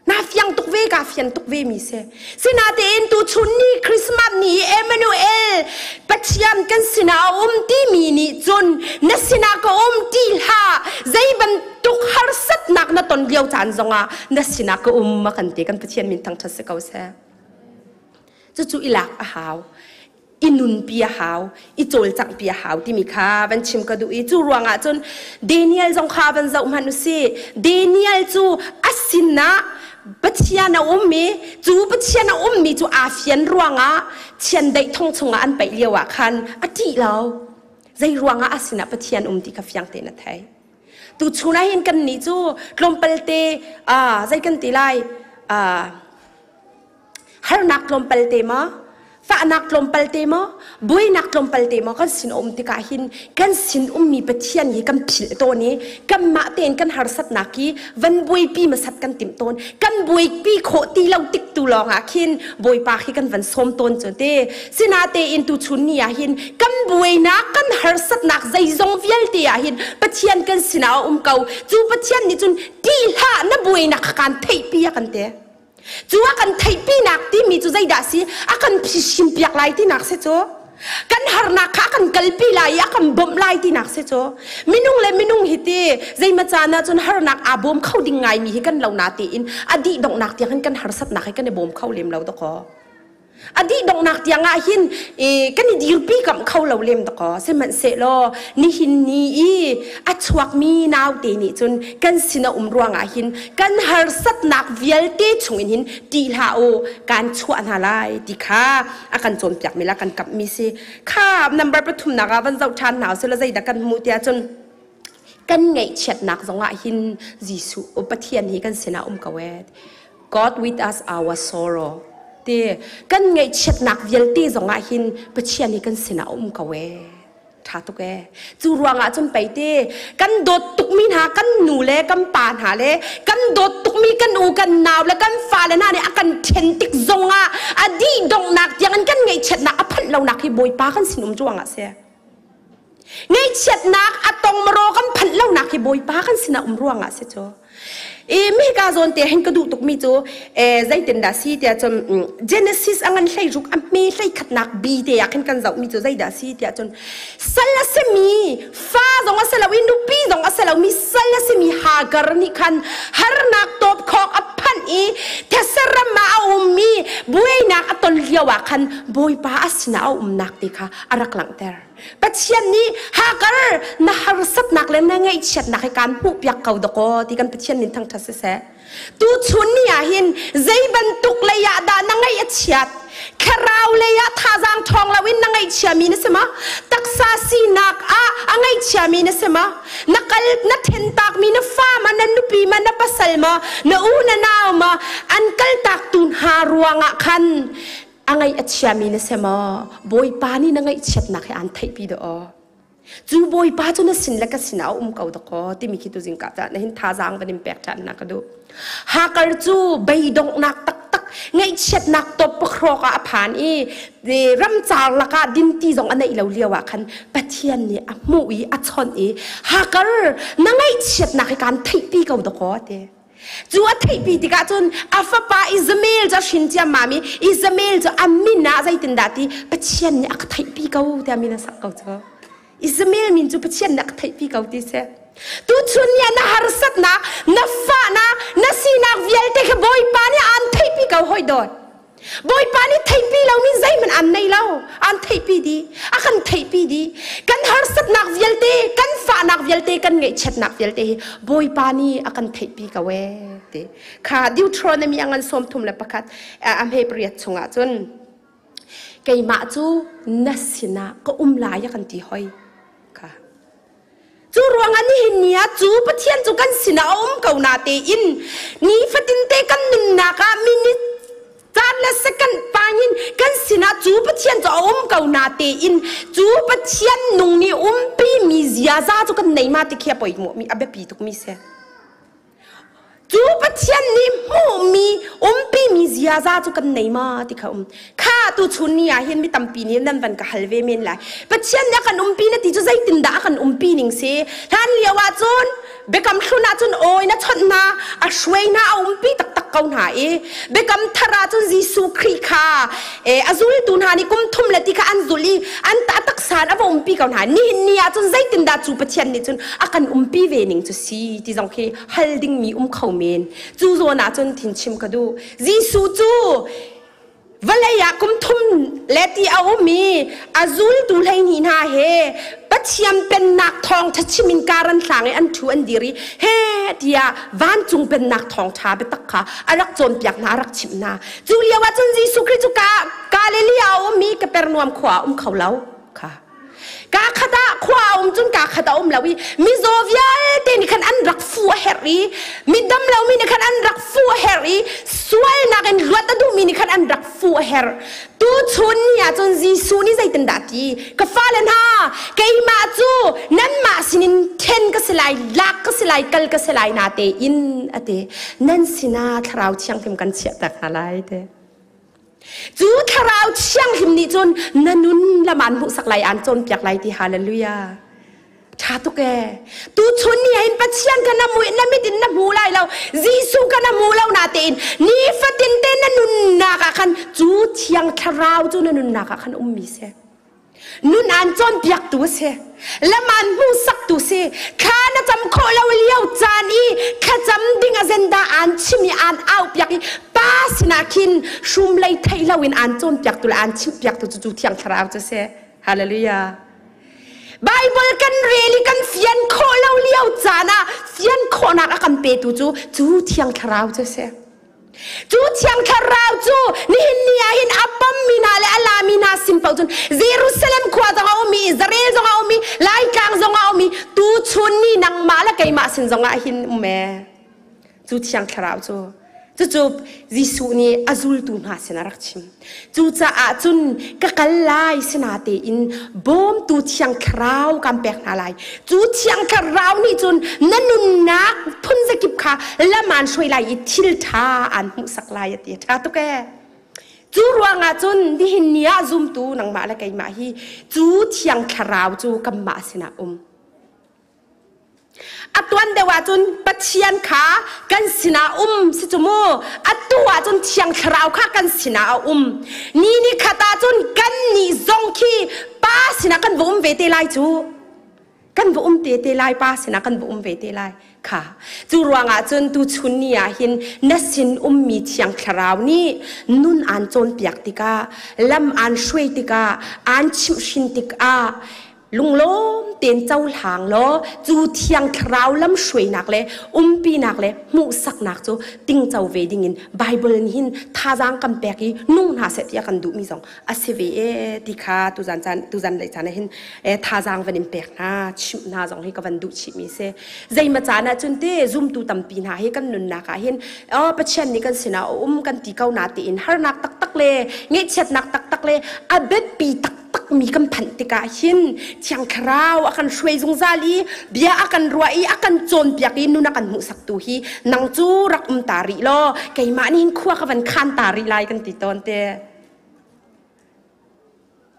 Na fiang tuk ve ka fian tuk ve mi si. Sinatein tu chun ni Christmas ni Emmanuel Pathian kan sinah a um timi nih cun na sinah ka um ti hlah zei bantuk harsatnak na ton lio caan zongah na sinah ka um ma kan ti kan Pathian min thangṭhat si ko seh. Cucu i lak a hau. I nunpi a hau i cawlcanghpi a hau timi kha van chim ka duh i cu ruangah cun Daniel zong kha van zoh hmanh u sih. Daniel cu a sinah Pathian a um i cu Pathian a ummi cu aa fian ruangah chiandeih thong chungah an paih lio ah khan a ṭih lo. Zei ruangah a sinah Pathian um ti kha fiang tein a thei. Tu chun ah hin kan nih cu tlawmpal te zei kan ti lai harnak tlawmpal te maw fahnak tlawmpal te maw buainak tlawmpal te maw kan sin um tikah hin kan sin ummi Pathian hi kan philh tawn i kanmah tein kan harsatnak hi van buaipi masat kan timh tawn. Kan buaipi khawh ti lo tik tu lawng ah khin Bawipa khi kan van sawm tawn cu te. Sinatein tu chun ni ah hin kan buainak kan harsatnak zeizong vialte ah hin Pathian kan sinah a um ko. Cu Pathian nih cun ti hlah, na buainak kha kan theihpi a kan te. Cu a kan theihpinak timi cu zeidah si? A kan phisin piak lai tinak si cu. Kan harnak kha a kan kalpi lai i a kan bawmh lai tinak si cu. Minung le minung hi ti zeima caan ah cun harnak aa bawm kho ding ngaimi hi kan lo na tein a dih donghnak tiang hin kan harsatnak hi kan i bawm kho lem lo dakaw. A dih donghnak tiang ah hin kan i dirpi kam kho lo lem dakaw. Sihmanhsehlaw nihin ni i a chuakmi naute nih cun kan sin a um ruangah hin kan harsatnak vialte chungin hin ṭih hlah u, kan chuah hna lai ti kha a kan cawnpiakmi le a kan kamhmi si. Kha number pathumnak ah van zoh ṭhan hna usih law zeidah kan hmuh tiah cun kan ngaihchiatnak zongah hin Jesuh Pathian hi kan sinah um ko ee. God with us our sorrow ti kan ngaihchiatnak vialte zongah hin Pathian hi kan sinah um ko ee. Ṭha tuk ee. Cu ruangah cun pei te kan dawt tukmi hna kan nu le kan pa hna le kan dawt tukmi kan u kan nau le kan fale hna nih a kan ṭhen tik zongah a dih donghnak tiang in kan ngaihchiatnak a phanh lonak hi Bawipa kan sin um ruangah si. Ngaihchiatnak a tong maraw kan phanh lonak hi Bawipa kan sinah um ruangah si cu. I mihka zawn te hin ka duh tukmi cu zeitin dah si tiah cun Genesis a ngan hlei ruk a hme hlei khatnak bi te ah khin kan zohmi cu zeidah si tiah cun sal a simi fa zong a si lo i nupi zong a si lomi sal a simi Hagar nih khan harnak tawp khawk a phanh i thesaram ah a ummi buainak a ton lio ah khan Bawipa a sinah a umnak te kha a rak langhter. Pathian nih Hagar na harsatnak le na ngaihchiatnak hi kaan hmuhpiak ko dakaw ti kan Pathian min thangṭhat siseh. Tuchun ni ah hin zei bantuk lei ah dah na ngaih a chiat? Thlarau lei ah thazaang ṭhawng loin na ngaihchiami na si ma? Taksa sinak ah a ngaihchiami na si ma? Na kal na thentakmi na fa ma, na nupi ma, na pasal ma, na u na nau ma, an kaltak tu hna ruangah khan a ngaih a chiami na si maw? Bawipa nih na ngaihchiatnak hi aan theihpi dah aw. Cu Bawipa cu na sin le ka sinah a um ko dakaw timi khi tuzing ka ca na hin thazaang van in pek ṭhan na ka duh. Hakar cu beidonghnak taktak ngaihchiatnak top pakhrawk ah a phan i ramcar lakah dinti zong a neih lo lio ah khan Pathian nih a hmuh i a chawnh i Hakar na ngaihchiatnak hi kaan theihpi ko dakaw ti. Cu a theihpi tikah cun a fapa Ismael cu a hrin ciammam i Ismael cu a min ah zeitindah ti Pathian nih a ka theihpi ko tiah min a sak ko cu. Ismael min cu Pathian nih a ka theihpi ko ti si. Tuchun ni ah na harsatnak, na fahnak, na sinak vialte kha Bawipa nih aan theihpi ko hoi dawt. Bawipa nih theihpi lomi zeihmanh aan nei lo. Aan theihpi dih. A kan theihpi dih. Kan harsatnak vialte, kan fahnak vialte, kan ngaihchiatnak vialte hi Bawipa nih a kan theihpi ko ee ti. Kha Deuteronomy a ngan 31 a hme pariat chungah cun keimah cu na sinah ka um lai a kan ti hoi. Kha. Cu ruangah nihin ni ah cu Pathian cu kan sinah a um ko na tein nifatin te kan nunnak ah minute caan le second pain kan sinah cu Pathian cu a um ko na tein cu Pathian nung nih umpi mi ziaza cu kan nei ma ti khi a poi mi a biapi tuk mi si. Cu Pathian nih hmuhmi umpimi ziaza cu kan nei ma ti kha um. Kha tu chun ni ah hin mi tampi nih nan van ka hal ve men lai. Pathian nih a kan umpi na ti cu zeitindah a kan umpi ning si? Hlan lio ah cun biakam hlun ah cun awi na chawnh hna, a hruai hna, a umpi taktak ko hna i biakam thar ah cun Jesuh Khrih kha a zultu hna nih kum thum le ti kha an zulh i an taksa in a va umpi ko hna. Nihin ni ah cun zeitindah cu Pathian nih cun a kan umpi ve ning cu si ti zong khi hal dingmi um kho men. Cu zawn ah cun thin chim ka duh. Jesuh cu vawlei ah kum thum le ti a um i a zultu 12 hna he Pathian pennak thawngṭha chim in kar an hlang i an ṭhu an dir i he tiah vancung pennak thawngṭha biatak kha a rak cawnpiak hna, a rak chimh hna. Cu lio ah cun Jesuh Khrih cu Galilee ah a um i Kapernaum khua ah um kho lo kha. Ka khat ah khua a um cun ka khat a um lo i mizaw vialte nih khan an rak fu a herh i mi dam lomi nih khan an rak fu a herh i sualnak in luat a duhmi nih khan an rak fu a herh. Tuchun ni ah cun Jesuh nih zeitindah ti? Ka fale hna, keimah cu nanmah sinin then ka si lai, lak ka si lai, kal ka si lai na tein a ti. Nan sinah Thlarau Thianghlim kan chiahtak hna lai te. Cu Thlarau Thianghlim nih cun na nun lam aan hmuhsak lai, aan cawnpiak lai ti hallelujah. Ṭha tuk ee. Tuchun ni hin Pathian kha na mui na mit in na hmu lai lo. Jesuh kha na hmu lo natein nifatin te na nunnak ah khan cu Thiang Thlarau cu na nunnak ah khan ummi si. Nun aan cawnpiaktu a si. Lam aan hmuhsaktu si. Thla na cam khawh lo lio caan i thlacam ding agenda aan chim i aan aupiak i pa sinah khin hrum lei theih loin aan cawnpiaktu le aan chimhpiaktu cu cu Thiang Thlarau cu si. Hallelujah. Baibal kan rel i kan fian khawh lo lio caan ah fian khawhnak a kan petu cu cu Thiang Thlarau cu a si. Cu Thiang Thlarau cu nihin ni ah hin a pammi hna le a lami hna sin paoh cun Jerusalem khua zong a um i Israel zong a um i Laitlang zong a um i tuchun ni nangmah le keimah sin zong ah hin um ee. Cu Thiang Thlarau cu cucu Jesuh nih a zultu hna sin a rak chim. Cucaah cun ka kal lai sinatein bawmtu Thiang Thlarau kan pek hna lai. Cu Thiang Thlarau nih cun na nunnak phunzakip kha lam aan hruai lai i thil ṭha aan hmuhsak lai a ti. Ṭha tuk ee. Cu ruangah cun nihin ni ah zumtu nangmah le keimah hi cu Thiang Thlarau cu kanmah sinah um. A tuan deuh ahcun Pathian kha kan sinah um si cu mu. Atu ahcun Thiang Thlarau kha kan sinah a um. Ni ni khat ahcun kan nih zong khi Pa sinah kan va um ve te lai cu. Kan va um te te lai, Pa sinah kan va um ve te lai. Kha. Cu ruangah cun tuchun ni ah hin na sin ummi Thiang Thlarau nih nun aan cawnpiak tikah, lam aan hruai tikah, aan chimhhrin tikah, lunglawm tein cohlang law cu thiang thlarau lamhruainak le umpinak le hmuhsaknak cu tingco ve dingin Bible nih hin thazaang kan pek i nung hna seh tiah kan duhmi zong a si ve e ti kha tuzan caan tuzan lei caan ah hin thazaang van in pek hna chimh hna zong hi ka van duh chihmi si zeima caan ah cun te zumtu tampi hna hi kan nunnak ah hin Pathian nih kan sinah a um kan ti ko na tiin harnak taktak le ngaihchiatnak taktak le a biapi tak takmi kan phanh tikah hin Thiang Thlarau a kan hruai zungzal i bia a kan ruah i a kan cawnpiak i nun a kan hmuhsaktu hi nang cu rak um ta rih law keimah nih hin khua ka van khan ta rih lai kan ti tawn te.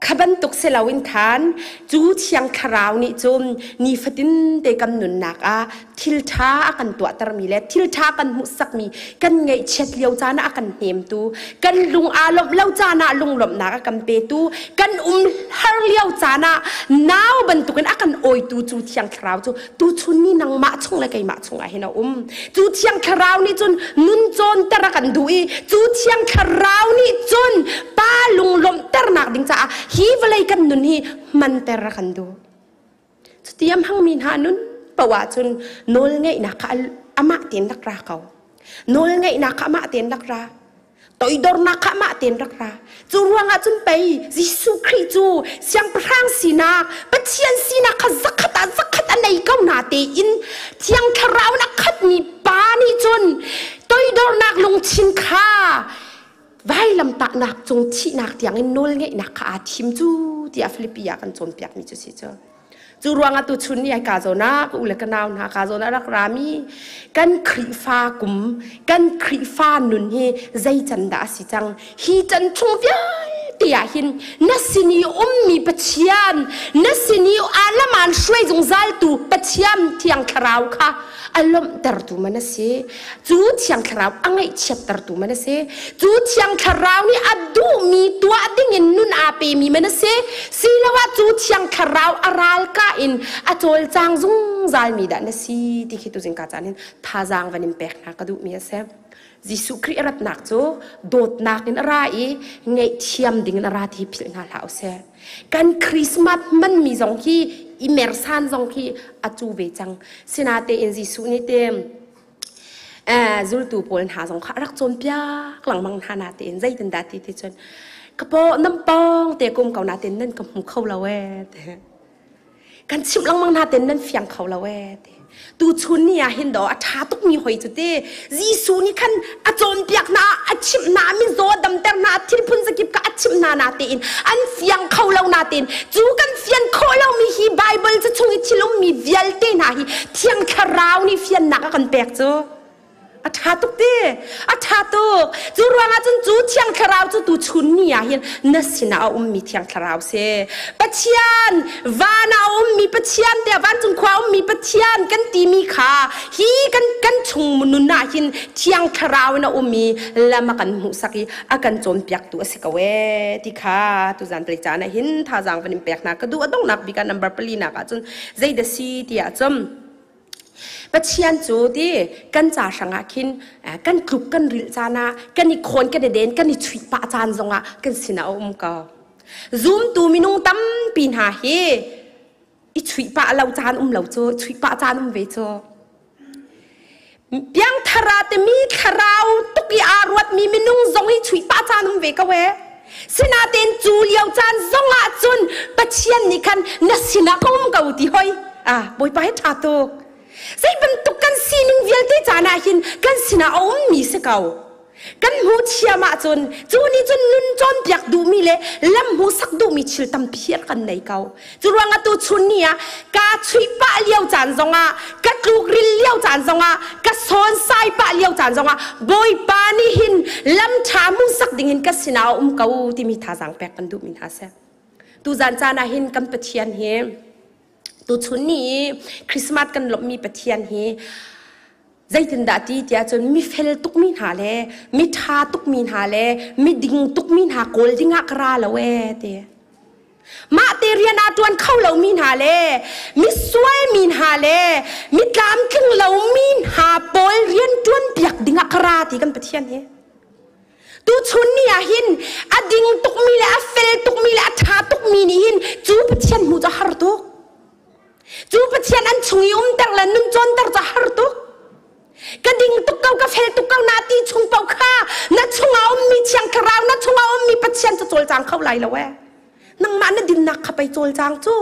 Kha bantuk si loin khan cu Thiang Thlarau nih cun nifatin te kan nunnak ah thil ṭha a kan tuahtermi le thil ṭha kan hmuhsakmi kan ngaihchiat lio caan ah a kan hnemtu kan lung aa lawmh lo caan ah lunglawmhnak a kan petu kan um har lio caan ah nau bantukin a kan awitu cu Thiang Thlarau cu tuchun ni nangmah chung le keimah chungah hin a um. Cu Thiang Thlarau nih cun nun cawnter a kan duh i cu Thiang Thlarau nih cun pa lunglawmhternak ding caah hi vawlei kan nun hi hmanter a kan duh. Cuti a hmangmi hna nun paoh ahcun nawlngeihnak kha amah tein rak ra ko. Nawlngeihnak kha amah tein rak ra. Toidornak kha amah tein rak ra. Cu ruangah cun pei Jesuh Khrih cu siangpahrang sinak, Pathian sinak kha zakhat ah zakhat a nei ko na tein Thiang Thlarau in a khatmi pa nih cun toidornak lungthin kha vailamtahnak cung thihnak tiangin nawlngeihnak kha aa thim cu tiah Filipi ah kan cawnpiakmi cu si cu. Cu ruangah tuchun ni ai ka zawn ah ka u le ka nau hna ka zawn ah rak rami kan Khrihfa kum kan Khrihfa nun hi zei can dah a si cang hi can chung vialte ah hin na sin i ummi Pathian na sin i alaman hruai zungzaltu Pathian Thiang Thlarau kha a lawmhtertu man a si. Cu Thiang Thlarau a ngaihchiattertu man a si. Cu Thiang Thlarau nih a duhmi tuah dingin nun aa pemi man a si. Siloah cu Thiang Thlarau a ralka in a cawlcang zungzalmi dah na si ti khi tuzing ka caan hin thazaang van in pek hna ka duhmi a si. Jesuh Khrih a ratnak cu dawtnak in a ra i ngaihthiam ding in a ra ti philh hna hlah usih. Kan Christmas hmanmi zong hi i mersan zong hi a cu ve cang. Sinatein Jesuh nih te zultu pawl hna zong kha a rak cawnpiak lengmang hna natein zeitindah ti ti cun ka paw nan pawng te kum ko natein nan ka hmu kho lo ee te. Kan chimh lengmang hna ten nan fiang kho lo ee ti. Tuchun ni ah hin do a ṭha tukmi hoi cu ti Jesuh nih khan a cawnpiak hna, a chimh hna, mizaw a damter hna, thil phun zakip kha a chimh hna na tein an fiang kho lo na tein cu kan fian khawh lomi hi Bible ca chung i thil ummi vialte hna hi Thiang Thlarau nih fiannak a kan pek cu. A ṭha tuk ti. A ṭha tuk. Cu ruangah cun cu Thiang Thlarau cu tu chun ni ah hin na sinah a ummi Thiang Thlarau si. Pathian, van ah a ummi Pathian tiah vancung khua a ummi Pathian kan timi kha hi kan kan chung nun ah hin Thiang Thlarau in a um i lam a kan hmuhsak i a kan cawnpiaktu a si ko ee ti kha tuzan tlei caan ah hin thazaang van in pek hna ka duh. A donghnak bik ah number pali nak ah cun zeidah si tiah cun Pathian cu ti kan ca hrangah khin kan tluk kan rilh caan ah kan i khawn kan i den kan i chuih pah caan zongah kan sinah a um ko. Zumtu minung tampi hna hi i chuih pah lo caan um lo cu chuih pah caan um ve cu. Piangthara te mi thlarau tuk i aa ruatmi minung zong hi chuih pah caan um ve ko ee. Sinain cu lio caan zongah cun Pathian nih khan na sinah ka um ko ti hoi. Ah, Bawipa hi ṭha tuk. Zei bantuk kan sining vialte caan ah hin kan sinah a ummi si ko. Kan hmuh thiam ahcun cu nih cun nun cawnpiak duhmi le lam hmuhsak duhmi thil tampi kan nei ko. Cu ruangah tu chun ni ah ka chuih pah lio caan zongah ka tluk ril lio caan zongah ka sawn sai pah lio caan zongah Bawipa nih hin lam ṭha hmuhsak dingin ka sinah a um ko timi thazaang pek kan duhmi hna seh. Tuzan caan ah hin kan Pathian hi tuchun ni i Christmas kan lawmhmi Pathian hi zeitindah ti tiah cun mi fel tukmi hna le mi ṭha tukmi hna le mi ding tukmi hna kawl dingah ka ra lo ee ti. Mah te rian aa ṭuan kho lomi hna le misual mi hna le mi tlamtling lomi hna pawl rian ṭuan piak dingah ka ra ti kan Pathian hi. Tuchun ni ah hin a ding tukmi le a fel tukmi le a ṭha tukmi nih hin cu Pathian hmuh cu a har tuk. Cu Pathian an chung i umter le nun cawnter cu a har tuk. Ka ding tuk ko, ka fel tuk ko na ti chung paoh kha na chungah ummi Thiang Thlarau, na chungah ummi Pathian cu cawlcang kho lai lo ee. Nangmah na dinnak kha pei cawlcang cu.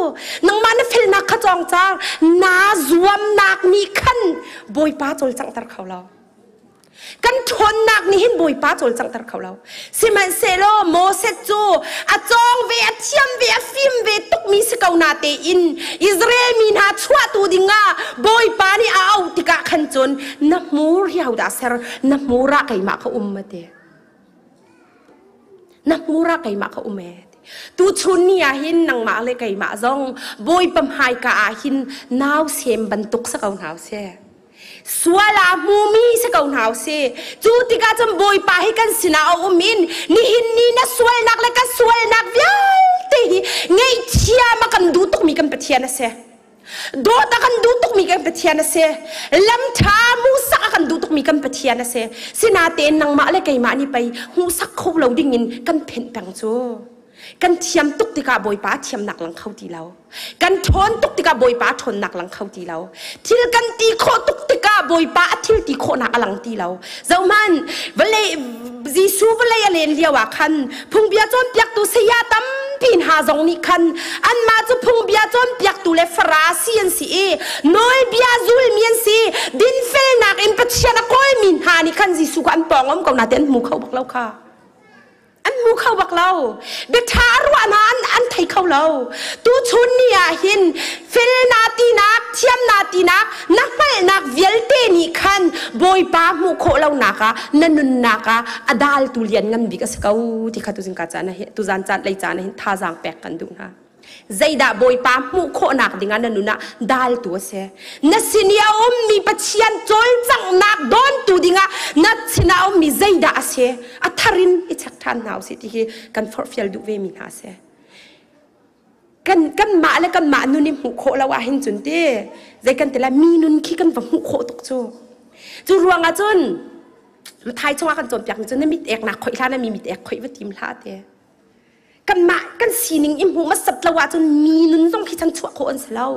Nangmah na felnak kha cawng cang. Naa zuamnak nih khan Bawipa cawlcanghter kho lo. Kan ṭhawnnak nih hin Bawipa cawlcanghter kho lo. Sihmanhsehlaw Moses cu a cawng ve, a thiam ve, a fim ve tukmi si ko na tein Israel mi hna chuahtu dingah Bawipa nih a auh tikah khan cun na hmur hi hodah ser, na hmur ah keimah ka um a ti. Na hmur ah keimah ka um e. Tuchun ni ah hin nangmah le keimah zong Bawipa hmaika ah hin nau sem bantuk sa ko hna usih. Sual ah hmumi si ko hna usih. Cu tikah cun Bawipa hi kan sinah a um in nihin ni na sualnak le ka sualnak vialte hi ngaihthiam a kan duh tukmi kan Pathian a si. Dawt a kan duh tukmi kan Pathian a si. Lam ṭha hmuhsak a kan duh tukmi kan Pathian a si. Sinatein nangmah le keimah nih pei hmuhsak kho lo dingin kan phenh peng cu. Kan thiam tuk tikah Bawipa thiamnak lang kho ti lo. Kan ṭhawn tuk tikah Bawipa ṭhawnnak lang kho ti lo. Thil kan ti khawh tuk tikah Bawipa a thil ti khawhnak a lang ti lo. Zohhmanh, vawlei Jesuh vawlei a len lio ah khan phungbia cawnpiaktu saya tampi hna zong nih khan anmah cu phungbia cawnpiaktu le Farasi an si i nawlbia zulmi an si dinfelnak in Pathian a kawlmi hna nih khan Jesuh kha an pawng um ko nain an hmu kho bak lo kha. An hmu kho bak lo. Biaṭha a ruah hna an thei kho lo. Tuchun ni ah hin fel na tinak, thiam na tinak, na hngalhnak vialte nih khan Bawipa hmuh khawh lonak ah na nunnak ah a daltu lian ngan bik a si ko ti kha tuzing ka caan ah tuzan caan lei caan ah hin thazaang pek kan duh hna. Zeidah Bawipa hmuh khawhnak dingah na nun ah daltu a si. Na sin i a ummi Pathian cawlcanghnak dawntu dingah na sinah a ummi zeidah a si. A thar in i check ṭhan hna usih ti hi kan forhfial duh ve mi hna a si. Kan kanmah le kanmah nun i hmuh khawh lo ah hin cun ti zei kan ti lai mi nun khi kan va hmuh khawh tuk cu. Cu ruangah cun. Mathai chungah kan cawnpiak mi cu na mit ek nak khoih hlah na mi mit ek khoih va tim hlah te. Kanmah kan sining i hmuh hmasat lo ahcun mi nun zong khi chan chuah khawh an si lo.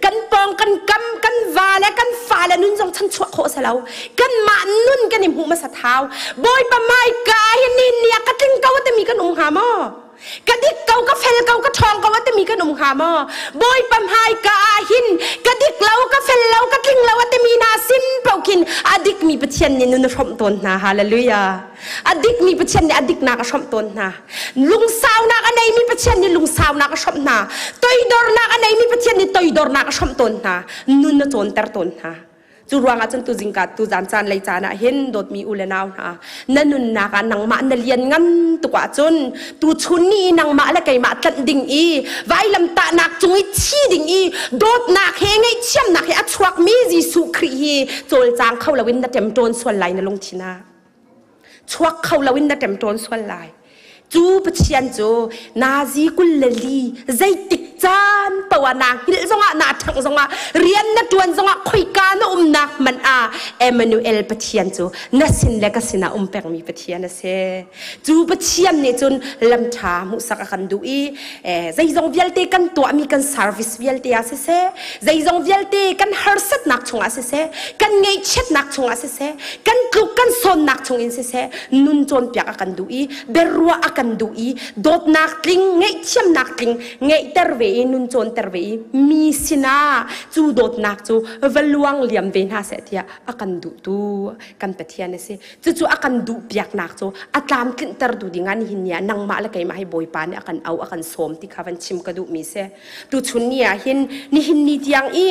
Kan pawng kan kam kan va le kan fa le nun zong chan chuah khawh a si lo. Kanmah nun kan i hmuh hmasat hau. Bawipa mai ka hi ni ni ah ka tling ko timi kan um hnga maw? Ka dik ko ka fel ko ka ṭhawng ko timi kan um hnga maw? Bawipa hmai ka ah hin ka dik lo ka fel lo ka tling lo timi hna sin paoh khin a dikmi Pathian nih nun a hrawmh tawn hna. Hallelujah. A dikmi Pathian nih a diknak a hrawmh tawn hna. Lungsaunak a neimi Pathian nih lungsaunak a hrawmh hna. Toidornak a neimi Pathian nih toidornak a hrawmh tawn hna. Nun a cawnter tawn hna. Cu ruangah cun tu zingka tu zan caan lei caan ah hin dawtmi u le nau hna na nunnak ah nangmah na lian ngan tuk ahcun tu chun ni nangmah le keimah tlanh ding i vailam tahnak cung i thi ding i dawtnak he ngaihthiamnak he a chuakmi Jesuh Khrih hi cawlcang kho loin na ṭemṭawn sual lai na lungthin ah. Chuak kho loin na ṭemṭawn sual lai. Cu Pathian cu nazi 24 zeitik caan poah naa hngilh zongah naa ṭhangh zongah rian na ṭuan zongah khoika na umnak hmanh ah Emmanuel Pathian cu na sin le ka sinah um pengmi Pathian a si. Cu Pathian nih cun lam ṭha hmuhsak a kan duh i zeizong vialte kan tuahmi kan service vialte ah siseh zeizong vialte kan harsatnak chungah siseh kan ngaihchiatnak chungah siseh kan tluk kan sawnnak chungin siseh nun cawnpiak a kan duh i biaruah a kan duh i dawtnak tling ngaihthiamnak tling ngeihter ve i nun cawnter ve i mi sinah cu dawtnak cu va luang liam ve hna seh tiah a kan duhtu kan Pathian a si. Cucu a kan duh piaknak cu a tlamtlinhter tu ding ah nihin ni ah nangmah le keimah hi Bawipa nih a kan au a kan sawm ti kha van chim ka duhmi si. Tuchun ni ah hin nihin ni tiang i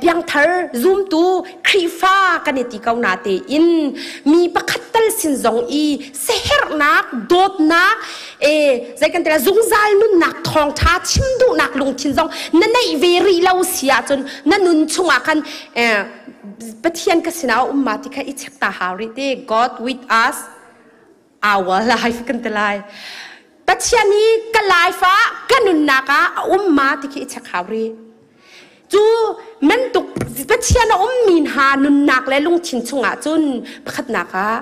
piangthar zumtu Khrihfa kan i ti ko na tein mi pakhat tal sin zong i sehernak dawtnak e zei kan ti zungzal nunnak thawngtha chim duhnak lungthin zong na neih ve rih lo si ahcun na nun chungah khan Pathian ka sinah a um ma ti kha i check ta hau rih ti God with us our life kan ti lai Pathian hi ka life ah ka nunnak ah a um ma ti khi i check hau rih cu mentuk Pathian a ummi hna nunnak le lungthin chungah cun pakhatnak ah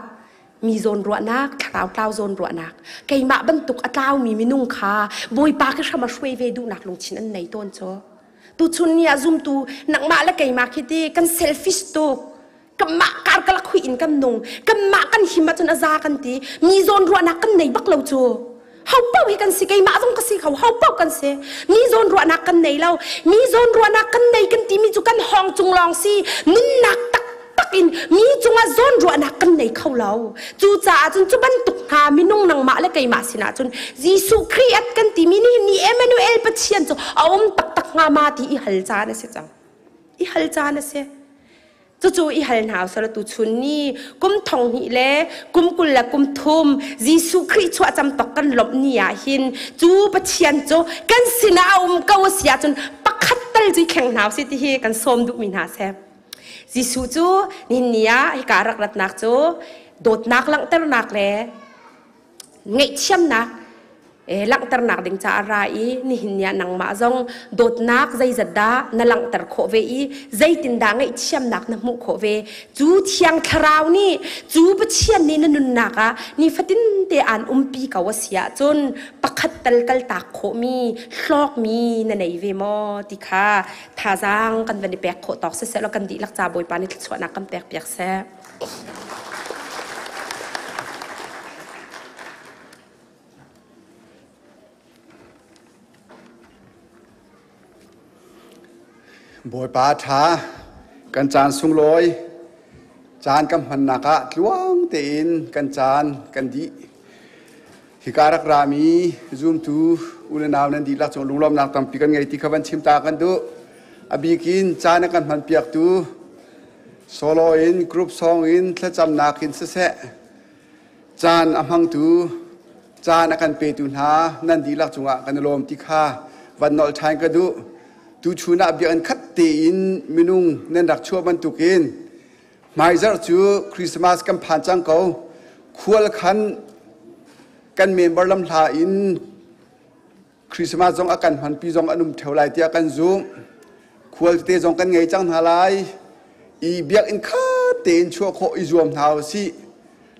mi zawn ruahnak thlarau tlau zawn ruahnak keimah bantuk a tlaumi minung kha Bawipa khi hram a hruai ve duhnak lungthin an nei tawn cu tuchun ni ah zumtu nangmah le keimah khi ti kan selfish tuk kanmah kar kalak hui in kan nung kanmah kan him ahcun a za kan ti mi zawn ruahnak kan nei bak lo cu ho pau hi kan si keimah zong ka si kho ho pau kan si mi zawn ruahnak kan nei lo mi zawn ruahnak kan nei kan ti mi cu kan hawng cung lawng si nunnak tak tak in mi cungah zawn ruahnak kan nei kho lo Cucaah cun cu bantuk hna minung nangmah le keimah sinah cun Jesuh Khrih at kan timi nih ni Emmanuel Pathian cu a um taktak hnga ma ti i hal caan a si cang. I hal caan a si. Cucu i hal hna usala tu chun ni kum thong hnih le kum 20 le kum thum Jesuh Khrih chuah cam tok kan lawmh ni ah hin cu Pathian cu kan sinah a um ko a si ahcun pakhat tal cu i thleng hna usih ti hi kan sawm duhmi hna seh. Jesuh cu nihin ni ah hika rak ratnak cu dawtnak langhternak le ngaihthiamnak langhternak ding caah a ra i nihin ni ah nangmah zong dawtnak zeizat dah na langhter khawh ve i zeitindah ngaihthiamnak na hmuh khawh ve cu thiang thlarau nih cu Pathian nih na nunnak ah nifatin te aan umpi ko a si ahcun pakhat tal kaltak khawhmi hlawkmi na nei ve maw ti kha thazaang kan van i pek khawh tawk siseh law kan dihlak ca Bawipa nih thluachuahnak kan pek piak seh. Bawipa ṭha kan caan sunglawi caan kan hmannak ah tluang tein kan caan kan dih Hika rak rami zumtu u le nau nan dihlak cung lunglawmhnak tampi kan ngei ti kha van chim ta kan duh. A bik in caan a kan hmanpiaktu solo in group song in thlacamnak in siseh caan a hmangtu caan a kan petu hna nan dihlak cungah kan i lawm ti kha van nolh ṭhan ka duh. Tuchun ah biakinn khat tein minung nan rak chuah bantukin Hmaizarh cu Christmas kan phan cang ko. Khual khan kan member lamhla in Christmas zong a kan hmanpi zong an um theo lai tiah kan zumh. Khual tete zong kan ngei cang hna lai. I biakinn khat Tein chuah khawh i zuam hna usih.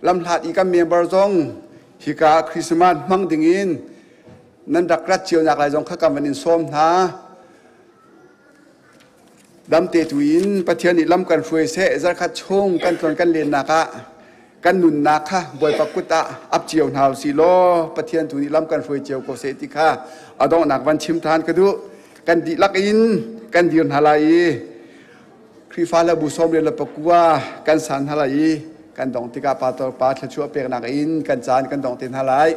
Lamhlat i kan member zong hika Christmas hmang dingin nan rak rat cio nak lai zong kha kan van in sawm hna. Damte tu in Pathian nih lam kan hruai seh. Zarkhat chung kan tluan kan lennak ah kan nunnak kha Bawipa kut ah ap cio hna usih law Pathian tu nih lam kan hruai cio ko seh ti kha a donghnak van chim than ka duh. Kan dihlak in kan dir hna lai i Khrihfa le bu 29 kan san hna lai i kan dong tikah pastor pa thluachuah peknak in kan caan kan dong te hna lai.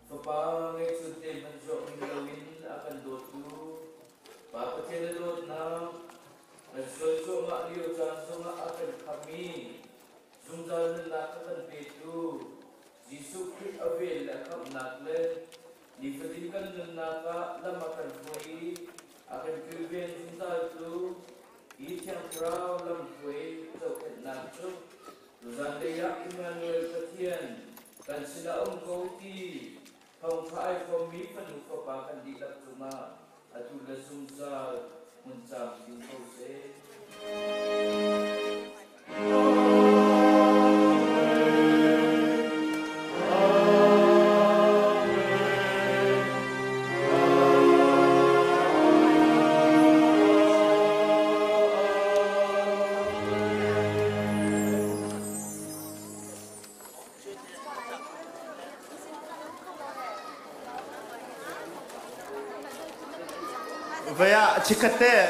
Fapa ngeihchunte hmanh zuah ning loin a kan dawtu Pa Pathian na dawtnak, kan sual cuahmah lio caan zongah a kan khammi, zungzal nunnak a kan petu Jesuh Khrih a vel le a khamhnak le nifatin kan nunnak ah lam a kan hruai i a kan kilven zungzaltu hi Thiang Thlarau lamhruai zohkhenhnak cu. Tuzanlei ah Immanuel Pathian kan sinah um ko ti thawngṭha ai fommi fanu fapa kan dihlak cungah atu le zungzal hmun camcin ko seh. Vaya chikate.